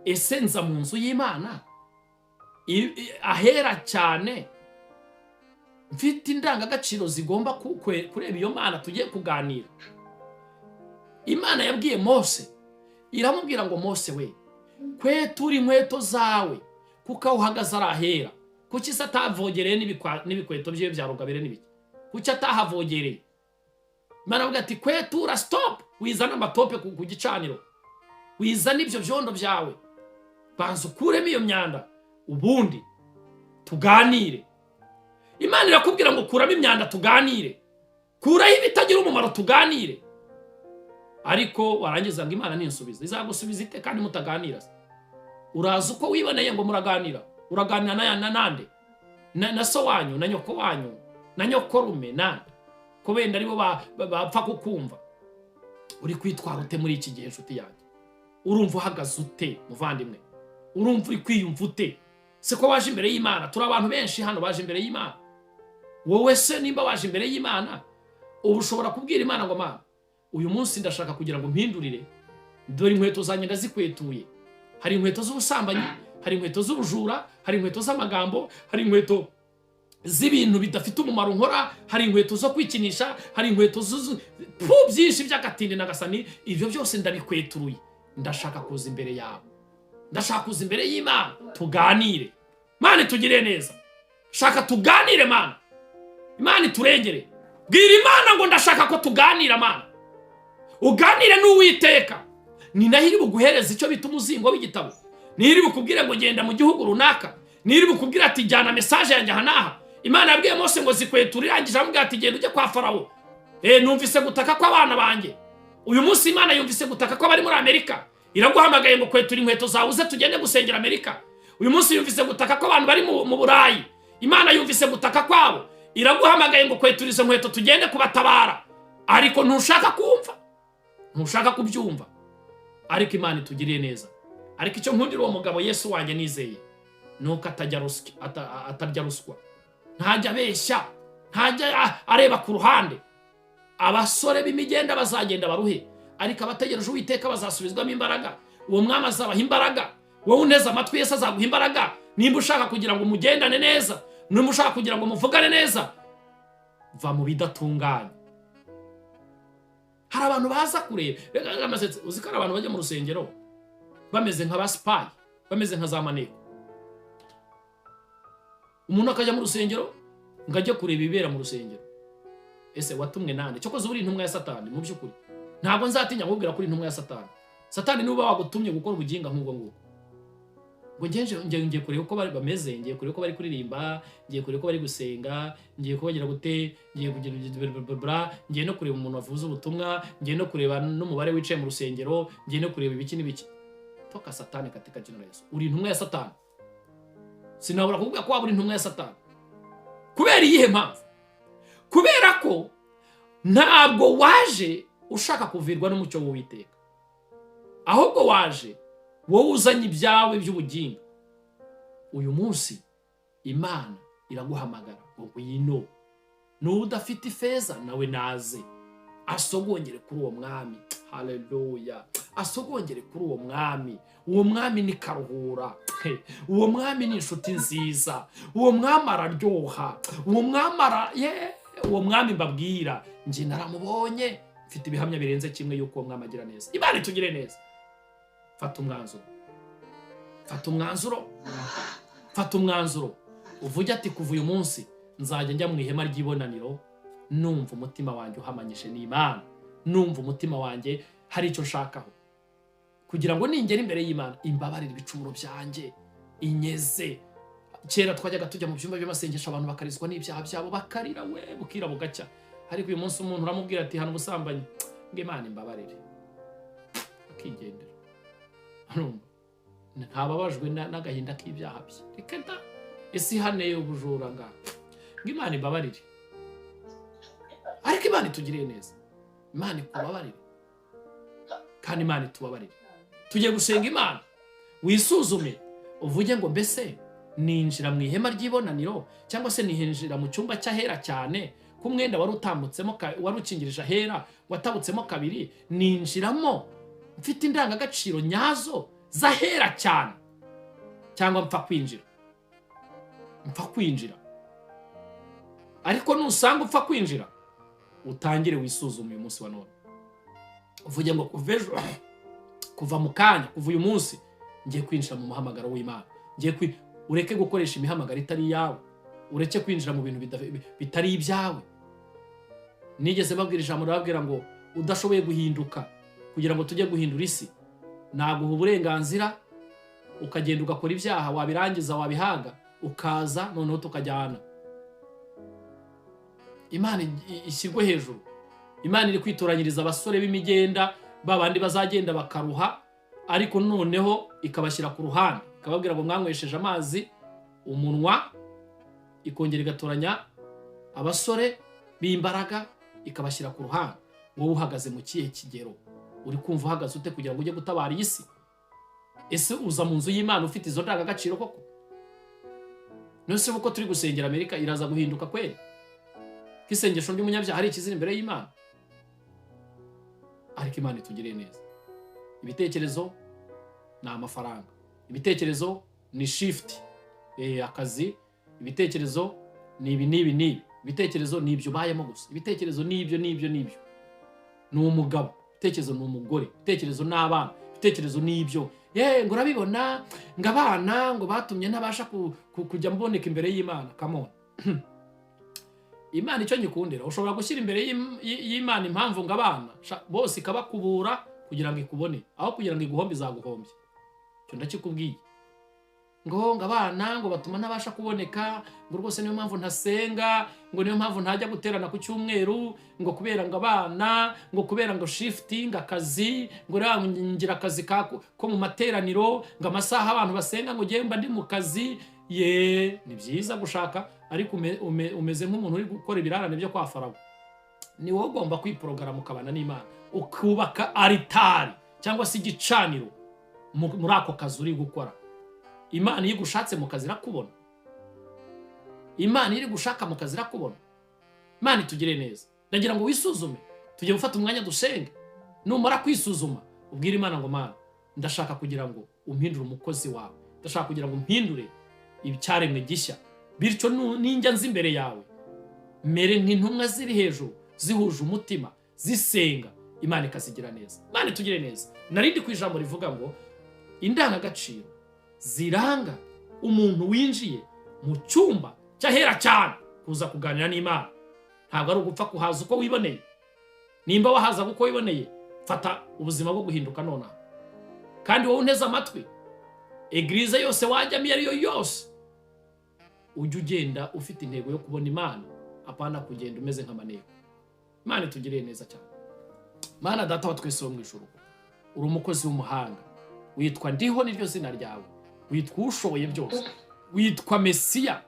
Speaker 1: Ese nza mu nzu y'Imana ahera cyane mfite indangagaciro zigomba kureba iyo Mana tugiye kuganira? Imana yabwiye Mose, iramubwira ngo: "Mose we, kwetura inkweto zawe kuko aho uhagaze ari ahera." Kuki se atavogereye n'ibikweto byiwe bya rugabire n'ibiki? Kuki atahavogereye? Imana avuga ati: "Kwetura, stop, wizana amatope ku gicaniro, wizana ibyo byondo byawe, banza ukuremo iyo myanda ubundi tuganire." Imana irakubwira ngo: "Kuramo imyanda tuganire, kuraho ibitagira umumaro tuganire." Ariko warangiza ngo: "Imana ninsubiza." Izagusubiza ite kandi mutaganira se? Uraza uko wiboneye ngo muraganira. Uraganira na nande? Na so wanyu, na nyoko wanyu, na nyokorume, nande ko wenda aribo bapfa kukumva? Uri kwitwara ute muri iki gihe, inshuti yanjye? Urumva uhagaze ute, muvandimwe? Urumva uri kwiyumva ute? Siko waje imbere y'Imana? Turi abantu benshi hano baje imbere y'Imana. Wowe se nimba waje imbere y'Imana, ubu ushobora kubwira Imana ngo: "Mana, uyu munsi ndashaka kugira ngo mpindurire, dore inkweto zanjye ndazikwetuye. Hari inkweto z'ubusambanyi, hari inkweto z'ubujura, hari inkweto z'amagambo, hari inkweto z'ibintu bidafite umumaro nkora, hari inkweto zo kwikinisha, hari inkweto pu byinshi by'agatindi na gasani. Ibyo byose ndabikweturuye, ndashaka kuza imbere yawe, ndashaka kuza imbere y'Imana tuganire. Mana itugire neza, shaka tuganire. Mana, Imana iturengere." Bwira Imana ngo: "Ndashaka ko tuganira, Mana." Uganire n'Uwiteka, ni naho iri buguhereza icyo bita umuzingo w'igitabo, niyo iri bukubwire ngo: "Genda mu gihugu runaka", niyo iri bukubwire ati: "Jyana message yanjye aha n'aha." Imana yabwiye Mose ngo zikweture, irangije aramubwira ati: "Genda ujye kwa Farawo, numvise gutaka kw'abana banjye." Uyu munsi Imana yumvise gutaka kw'abari muri Amerika, iraguhamagaye ngo: "Kwetura inkweto zawe uze tugende gusengera Amerika." Uyu munsi yumvise gutaka kw'abantu bari mu Burayi, Imana yumvise gutaka kwabo, iraguhamagaye ngo: "Kwetura izo nkweto tugende kubatabara." Ariko ntushaka kumva, ntushaka kubyumva. Ariko Imana itugiriye neza. Ariko icyo nkundira uwo mugabo Yesu wanjye nizeye ni uko atajya ruswa, atarya ruswa, ntajya abeshya, ntajya areba ku ruhande. Abasore b'imigenda bazagenda baruhe, ariko abategereje Uwiteka bazasubizwamo imbaraga. Uwo mwami azabaha imbaraga. Wowe uneze amatwi, Yesu azaguha imbaraga. Nimba ushaka kugira ngo umugendane neza, nimba ushaka kugira ngo muvugane neza, va mu bidatunganye. Hari abantu baza kureba. Reka amasetse, uzi ko hari abantu bajya mu rusengero bameze nka ba spy, bameze nka za maneko. Umuntu akajya mu rusengero ngo ajye kureba ibibera mu rusengero. Ese watumwe nande? Cyokoze uri intumwa ya Satani. Mu by'ukuri ntabwo nzatinya kukubwira ko uri intumwa ya Satani. Satani niba wagutumye gukora ubuginga nk'ubwo ngubwo, ngo ngenje ngiye kureba uko bari bameze, ngiye kureba uko bari kuririmba, ngiye kureba uko bari gusenga, ngiye kubagira gute, ngiye kugira bla, ngiye no kureba umuntu wavuze ubutumwa, ngiye no kureba n'umubare wicaye mu rusengero, ngiye no kureba ibiki n'ibiki. Toka Satani katika jina la Yesu. Uri intumwa ya Satani. Sinabura kuvuga ko waba uri intumwa ya Satani. Kubera iyihe mpamvu? Kubera ko ntabwo waje ushaka kuvirwa n'umucyo w'Uwiteka, ahubwo waje wowe uzanye ibyawe by'ubugingo. Uyu munsi Imana iraguhamagara ngo ngwino. N'udafite ifeza nawe naze asogongere kuri uwo mwami. Haleluya! Asogongere kuri uwo mwami. Uwo mwami ni karuhura. Uwo mwami ni inshuti nziza. Uwo mwami araryoha. Uwo mwami ara ye, uwo mwami mbabwira, njye naramubonye, mfite ibihamya birenze kimwe yuko uwo mwami agira neza. Imana itugire neza. Fata umwanzuro, fata umwanzuro, fata umwanzuro, uvuge ati: "Kuva uyu munsi nzajya njya mu ihema ry'ibonaniro numva umutima wanjye uhamanyije n'Imana, numva umutima wanjye hari icyo nshakaho, kugira ngo ningera imbere y'Imana imbabarire ibicumuro byanjye, inyeze." Kera twajyaga tujya mu byumba by'amasengesho, abantu bakarizwa n'ibyaha byabo, bakarira we, bukira bugacya. Ariko uyu munsi umuntu uramubwira ati: "Hano ubusambanyi," ngo: "Imana imbabarire," akigendera. Urumva ntababajwe n'agahinda k'ibyaha bye. Reka da! Ese ihaneye ubujura ngaha, ngo: "Imana imbabarire." Ariko Imana itugiriye neza. Imana ikubabarire kandi Imana itubabarire. Tugiye gusenga Imana. Wisuzume, uvuge ngo: "Mbese ninjira mu ihema ry'ibonaniro, cyangwa se ninjira mu cyumba cy'ahera cyane, ko umwenda wari utambutsemo wari ukingirije ahera watabutsemo kabiri, ninjiramo mfite indangagaciro nyazo z'ahera cyane, cyangwa mpfa kwinjira?" Mpfa kwinjira. Ariko nusanga upfa kwinjira, utangire wisuzume uyu munsi wa none, uvuge ngo: "Kuva ejo, kuva mu kanya, kuva uyu munsi, ngiye kwinjira mu muhamagaro w'Imana." Ngiye ureke gukoresha imihamagaro itari iyawe, ureke kwinjira mu bintu bitari ibyawe. Nigeze babwira ijambo, rababwira ngo udashoboye guhinduka kugira ngo tujye guhindura isi, naguha uburenganzira ukagenda ugakora ibyaha, wabirangiza, wabihaga, ukaza noneho tukajyana. Imana ishyirwe hejuru. Imana iri kwitoranyiriza abasore b'imigenda, ba bandi bazagenda bakaruha, ariko noneho ikabashyira ku ruhande, ikababwira ngo: "Mwanywesheje amazi umunwa." Ikongera igatoranya abasore b'imbaraga, ikabashyira ku ruhande. Wowe uhagaze mu kihe kigero? Uri kumva uhagaze ute kugira ngo ujye gutabara iyi si? Ese uza mu nzu y'Imana ufite izo ndangagaciro koko? None se kuko turi gusengera Amerika, iraza guhinduka kweri, ko isengesho ry'umunyabyaha ari ikizira imbere y'Imana? Ariko Imana itugiriye neza. Ibitekerezo ni amafaranga, ibitekerezo ni shift, akazi, ibitekerezo ni ibi n'ibi n'ibi, ibitekerezo ni ibyo ubayemo gusa, ibitekerezo ni ibyo n'ibyo n'ibyo, ni umugabo, ibitekerezo ni umugore, ibitekerezo ni abana, ibitekerezo ni ibyo. Ye, ngo urabibona, ngo abana ngo batumye ntabasha kujya mboneka imbere y'Imana. Come on! Imana icyo nyikundira, ushobora gushyira imbere y'Imana impamvu ngo abana bose, ikabakubura kugira ngo ikubone, aho kugira ngo iguhombe izaguhombye. Icyo ndakikubwiye. Ngo abana ngo batuma ntabasha kuboneka, ngo rwose niyo mpamvu ntasenga, ngo niyo mpamvu ntajya guterana ku cyumweru, ngo kubera ngo abana, ngo kubera ngo shifting akazi, ngo rero ngira akazi ko mu materaniro, ngo amasaha abantu basenga ngo ngewe mba ndi mu kazi. Ye, ni byiza gushaka, ariko umeze nk'umuntu uri gukora ibirarane byo kwa Farawo. Ni wowe ugomba kwiporogaramu, ukabana n'Imana, ukubaka aritari cyangwa se igicaniro muri ako kazi uri gukora. Imana iyo igushatse mu kazi irakubona. Imana iyo iri gushaka mu kazi irakubona. Imana itugire neza. Ndagira ngo wisuzume. Tujye gufata umwanya dusenge. Numara kwisuzuma, ubwire Imana ngo: "Mana, ndashaka kugira ngo umpindure umukozi wawe, ndashaka kugira ngo umpindure icyaremwe gishya, bityo ninjya nza imbere yawe mere nk'intumwa ziri hejuru, zihuje umutima, zisenga, Imana ikazigira neza." Imana itugire neza. Narindi ku ijambo rivuga ngo indangagaciro ziranga umuntu winjiye mu cyumba cy'ahera cyane. Mu cyumba cy'ahera cyane, kuza kuganira n'Imana ntabwo ari ugupfa kuhaza uko wiboneye. Nimba wahazaga uko wiboneye, fata ubuzima bwo guhinduka nonaha. Kandi wowe unteze amatwi, église yose wajyamo iyo ari yo yose, ujye ugenda ufite intego yo kubona Imana, apana kugenda umeze nk'amaneko. Imana itugiriye neza cyane. Mana Data wa twese wo mu ijuru, uri umukozi w'umuhanga, witwa Ndiho, niryo zina ryawe, witwa Ushoboye Byose, witwa Mesiya.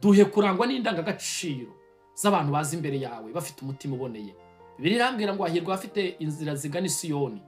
Speaker 1: Duhe kurangwa n'indangagaciro z'abantu baza imbere yawe bafite umutima uboneye. Bibiliya irambwira ngo hahirwa abafite inzira zigana i Siyoni.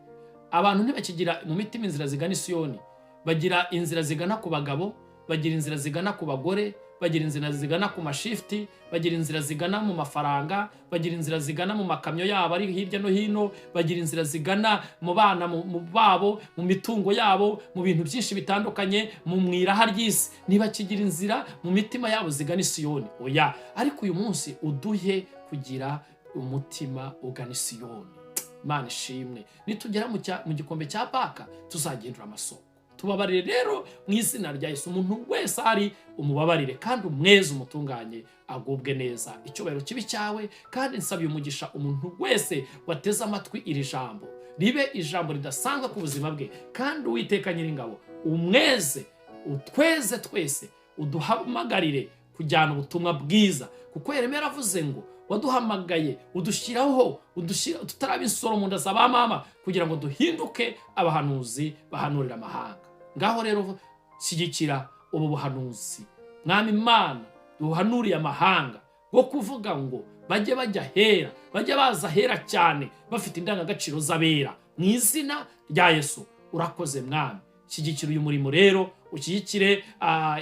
Speaker 1: Abantu ntibakigira mu mitima inzira zigana i Siyoni, bagira inzira zigana ku bagabo, bagira inzira zigana ku bagore, bagira inzira zigana ku mashifuti, bagira inzira zigana mu mafaranga, bagira inzira zigana mu makamyo yabo ari hirya no hino, bagira inzira zigana mu bana mu babo, mu mitungo yabo, mu bintu byinshi bitandukanye, mu iraha ry'isi. Ntibakigira inzira mu mitima yabo zigana i Siyoni, oya. Ariko uyu munsi uduhe kugira umutima ugana i Siyoni. Imana ishimwe. Nitugera mu gikombe cya Baka, tuzagendura amasoko. Tubabarire rero mu izina rya Yesu. Umuntu wese ari umubabarire kandi umweze, umutunganye, agubwe neza, icyubahiro kibi cyawe. Kandi nsabiye umugisha umuntu wese wateze amatwi iri jambo, ribe ijambo ridasanzwe ku buzima bwe. Kandi Uwiteka Nyiringabo, umweze, utweze twese, uduhamagarire kujyana ubutumwa bwiza, kuko Yeremiya yaravuze ngo waduhamagaye udushyiraho, udushyira tutaraba insoro mu nda za ba mama, kugira ngo duhinduke abahanuzi bahanurira amahanga. Ngaho rero shyigikira ubu buhanuzi, Mwami Imana, duhanuriye amahanga, bwo kuvuga ngo bajye bajya hera, bajye baza hera cyane bafite indangagaciro z'abera, mu izina rya Yesu. Urakoze Mwami. Shyigikira uyu murimo rero, ushyigikire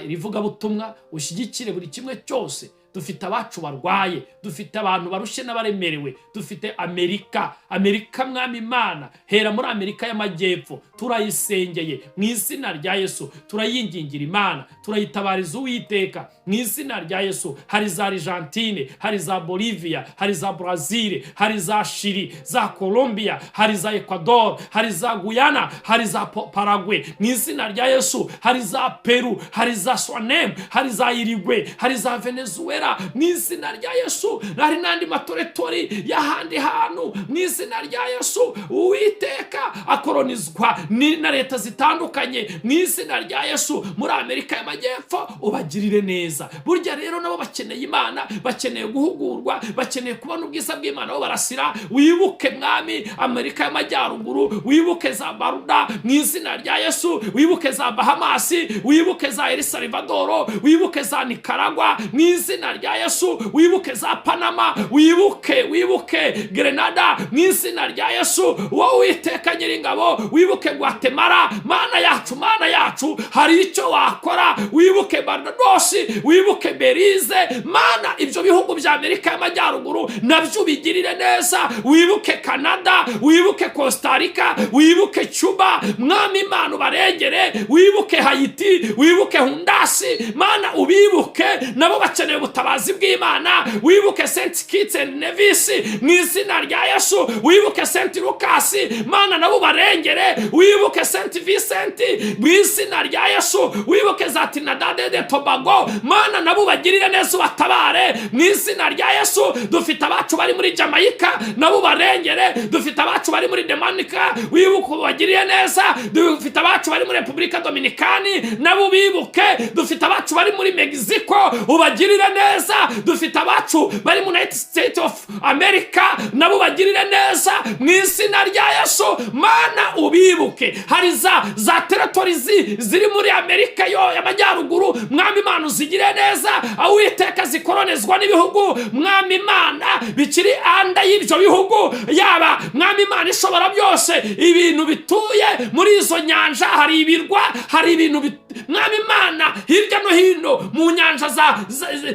Speaker 1: irivugabutumwa, ushyigikire buri kimwe cyose. Dufite abacu barwaye, dufite abantu barushye n'abaremerewe, dufite Amerika. Amerika, Mwami Imana, hera muri Amerika y'Amajyepfo, turayisengeye mu izina rya Yesu, turayingingira Imana, turayitabariza Uwiteka mu izina rya Yesu. Hari za Argentine, hari za Bolivia, hari za Brazil, hari za Chili, za Colombia, hari za Ecuador, hari za Guyana, hari za Paraguay, mu izina rya Yesu, hari za Peru, hari za Suriname, hari za Uruguay, hari za Venezuela, mu izina rya Yesu. Hari n'andi materritoire y'ahandi hantu, mu izina rya Yesu. Uwiteka, akoronizwa na leta zitandukanye, mu izina rya Yesu, muri Amerika y'Amajyepfo ubagirire neza. Burya rero nabo bakeneye Imana, bakeneye guhugurwa, bakeneye kubona ubwiza bw'Imana bo barasira. Wibuke, Mwami, Amerika y'Amajyaruguru, wibuke za Baruda mu izina rya Yesu, wibuke za Bahamasi, wibuke za El Salvador, wibuke za Nicaragua mu izina rya Yesu, wibuke za Panama, wibuke Grenada mu izina rya Yesu. Wowe Uwiteka Nyiringabo, wibuke Guatemala. Mana yacu, Mana yacu, hari icyo wakora. Wibuke Barbados, wibuke Belize. Mana, ibyo bihugu bya Amerika y'Amajyaruguru nabyo ubigirire neza. Wibuke Canada, wibuke Costa Rica, wibuke Cuba. Mwami Imana, ubarengere. Wibuke Hayiti, wibuke Honduras. Mana, ubibuke, nabo bakeneye ubutabazi bw'Imana. Wibuke Saint Kitts and Nevis mu izina rya Yesu. Wibuke Saint Lucas, Mana, nabo ubarengere. Wibuke Saint Vincent mu izina rya Yesu. Wibuke za Trinidad de Tobago. Mana, nabo ubagirire neza, ubatabare mu izina rya Yesu. Dufite abacu bari muri Jamaica, nabo ubarengere. Dufite abacu bari muri Dominica, wibuke ubagirire neza. Dufite abacu bari muri Repubulika Dominikani, nabo ubibuke. Dufite abacu bari muri Mexico, ubagirire neza. Dufite abacu bari mu United States of America, nabo ubagirire neza mu izina rya Yesu. Mana, ubibuke. Hari za territory ziri muri Amerika yo y'Amajyaruguru, Mwami Imana, uzigire neza. Aho, Uwiteka, zikoronezwa n'ibihugu, Mwami Imana, bikiri under y'ibyo bihugu, yaba, Mwami Imana ishobora byose, ibintu bituye muri izo nyanja, hari ibirwa, hari ibintu Mwami Imana, hirya no hino mu nyanja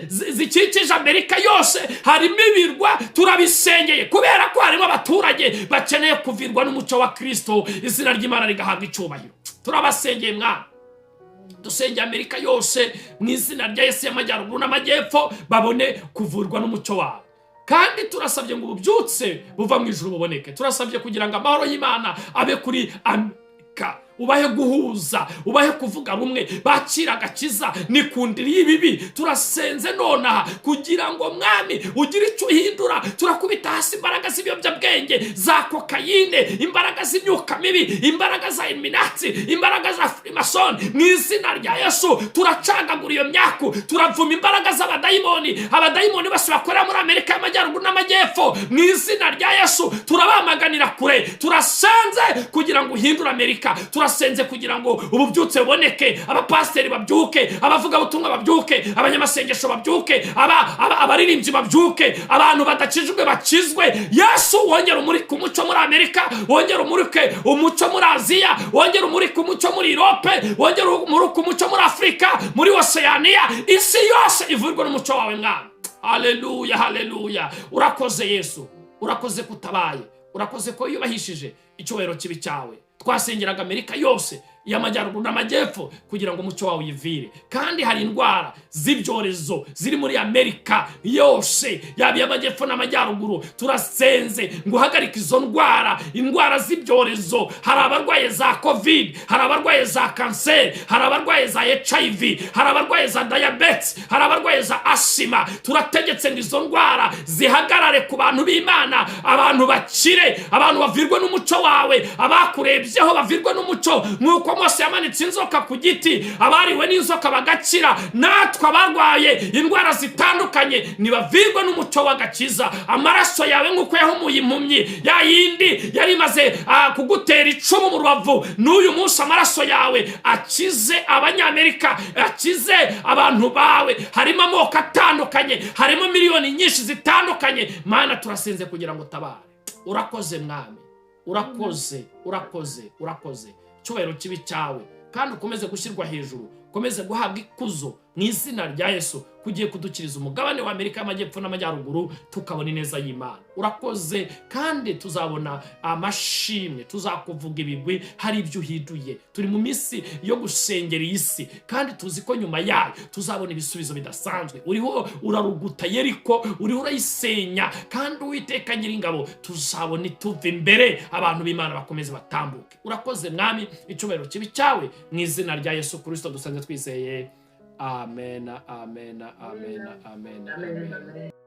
Speaker 1: zikikije Amerika yose harimo ibirwa. Turabisengeye kubera ko harimo abaturage bakeneye kuvirwa n'umucyo wa Kirisito, izina ry'Imana rigahabwa icyubahiro. Turabasengeye, Mwana. Dusengeye Amerika yose mu izina rya Yesu, y'Amajyaruguru n'Amajyepfo, babone kuvurwa n'umucyo wawe. Kandi turasabye ngo ububyutse buva mu ijuru buboneke. Turasabye kugira ngo amahoro y'Imana abe kuri Amerika. Ubahe guhuza, ubahe kuvuga rumwe, bakira agakiza nikundira ibibi. Turasenze nonaha kugira ngo, Mwami, ugire icyo uhindura. Turakubita hasi imbaraga z'ibiyobyabwenge, za kokayine, imbaraga z'imyuka mibi, imbaraga za Illuminati, imbaraga za Freemason. Mu izina rya Yesu turacagagura iyo myaku. Turavuma imbaraga z'abadayimoni, abadayimoni bose bakorera muri Amerika y'Amajyaruguru n'Amajyepfo. Mu izina rya Yesu turabamaganira kure. Turasenze kugira ngo uhindure Amerika. Turasenze kugira ngo ububyutse buboneke, abapasiteri babyuke, abavugabutumwa babyuke, abanyamasengesho babyuke, abaririmbyi babyuke, abantu badakijijwe bakizwe. Yesu, wongere umurike umucyo muri Amerika, wongere umurike umucyo muri Aziya, wongere umurike umucyo muri Europe, wongere umurike umucyo muri Afurika, muri Oseyaniya. Isi yose ivurwe n'umucyo wawe, Mwana. Haleluya, haleluya! Urakoze Yesu, urakoze ko utabaye, urakoze ko yubahishije icyubahiro kibi cyawe. Twasengeraga Amerika yose y'Amajyaruguru n'Amajyepfo kugira ngo umucyo wawe uyivire. Kandi hari indwara z'ibyorezo ziri muri Amerika yose, yaba iy'Amajyepfo n'Amajyaruguru. Turasenze ngo uhagarike izo ndwara, indwara z'ibyorezo. Hari abarwaye za COVID, hari abarwaye za kanseri, hari abarwaye za HIV, hari abarwaye za diyabete, hari abarwaye za asima. Turategetse ngo izo ndwara zihagarare ku bantu b'Imana, abantu bakire, abantu bavirwe n'umucyo wawe, abakurebyeho bavirwe n'umucyo. Nk'uko Mose yamanitse inzoka ku giti, abariwe n'inzoka bagakira, natwe abarwaye indwara zitandukanye nibavirwe n'umucyo w'agakiza. Amaraso yawe, nk'uko yahumuye impumyi ya yindi yari imaze kugutera icumu mu rubavu, n'uyu munsi amaraso yawe akize Abanyamerika, akize abantu bawe. Harimo amoko atandukanye, harimo miliyoni nyinshi zitandukanye. Mana, turasenze kugira ngo utabare. Urakoze Mwami, urakoze, urakoze, urakoze. Icyubahiro kibi cyawe, kandi ukomeze gushyirwa hejuru, ukomeze guhabwa ikuzo mu izina rya Yesu, kugiye kudukiriza umugabane wa Amerika y'Amajyepfo n'Amajyaruguru, tukabona ineza y'Imana. Urakoze, kandi tuzabona amashimwe, tuzakuvuga ibigwi hari ibyo uhinduye. Turi mu minsi yo gusengera iyi si, kandi tuzi ko nyuma yayo tuzabona ibisubizo bidasanzwe. Uriho uraruguta Yeriko, uriho urayisenya, kandi Uwiteka Nyiringabo, tuzabona ituva imbere, abantu b'Imana bakomeze batambuke. Urakoze Mwami, icyubahiro kibi cyawe. Mu izina rya Yesu Kirisito dusanzwe twizeye, amen, amen, amen, amen, amen.
Speaker 3: Amen.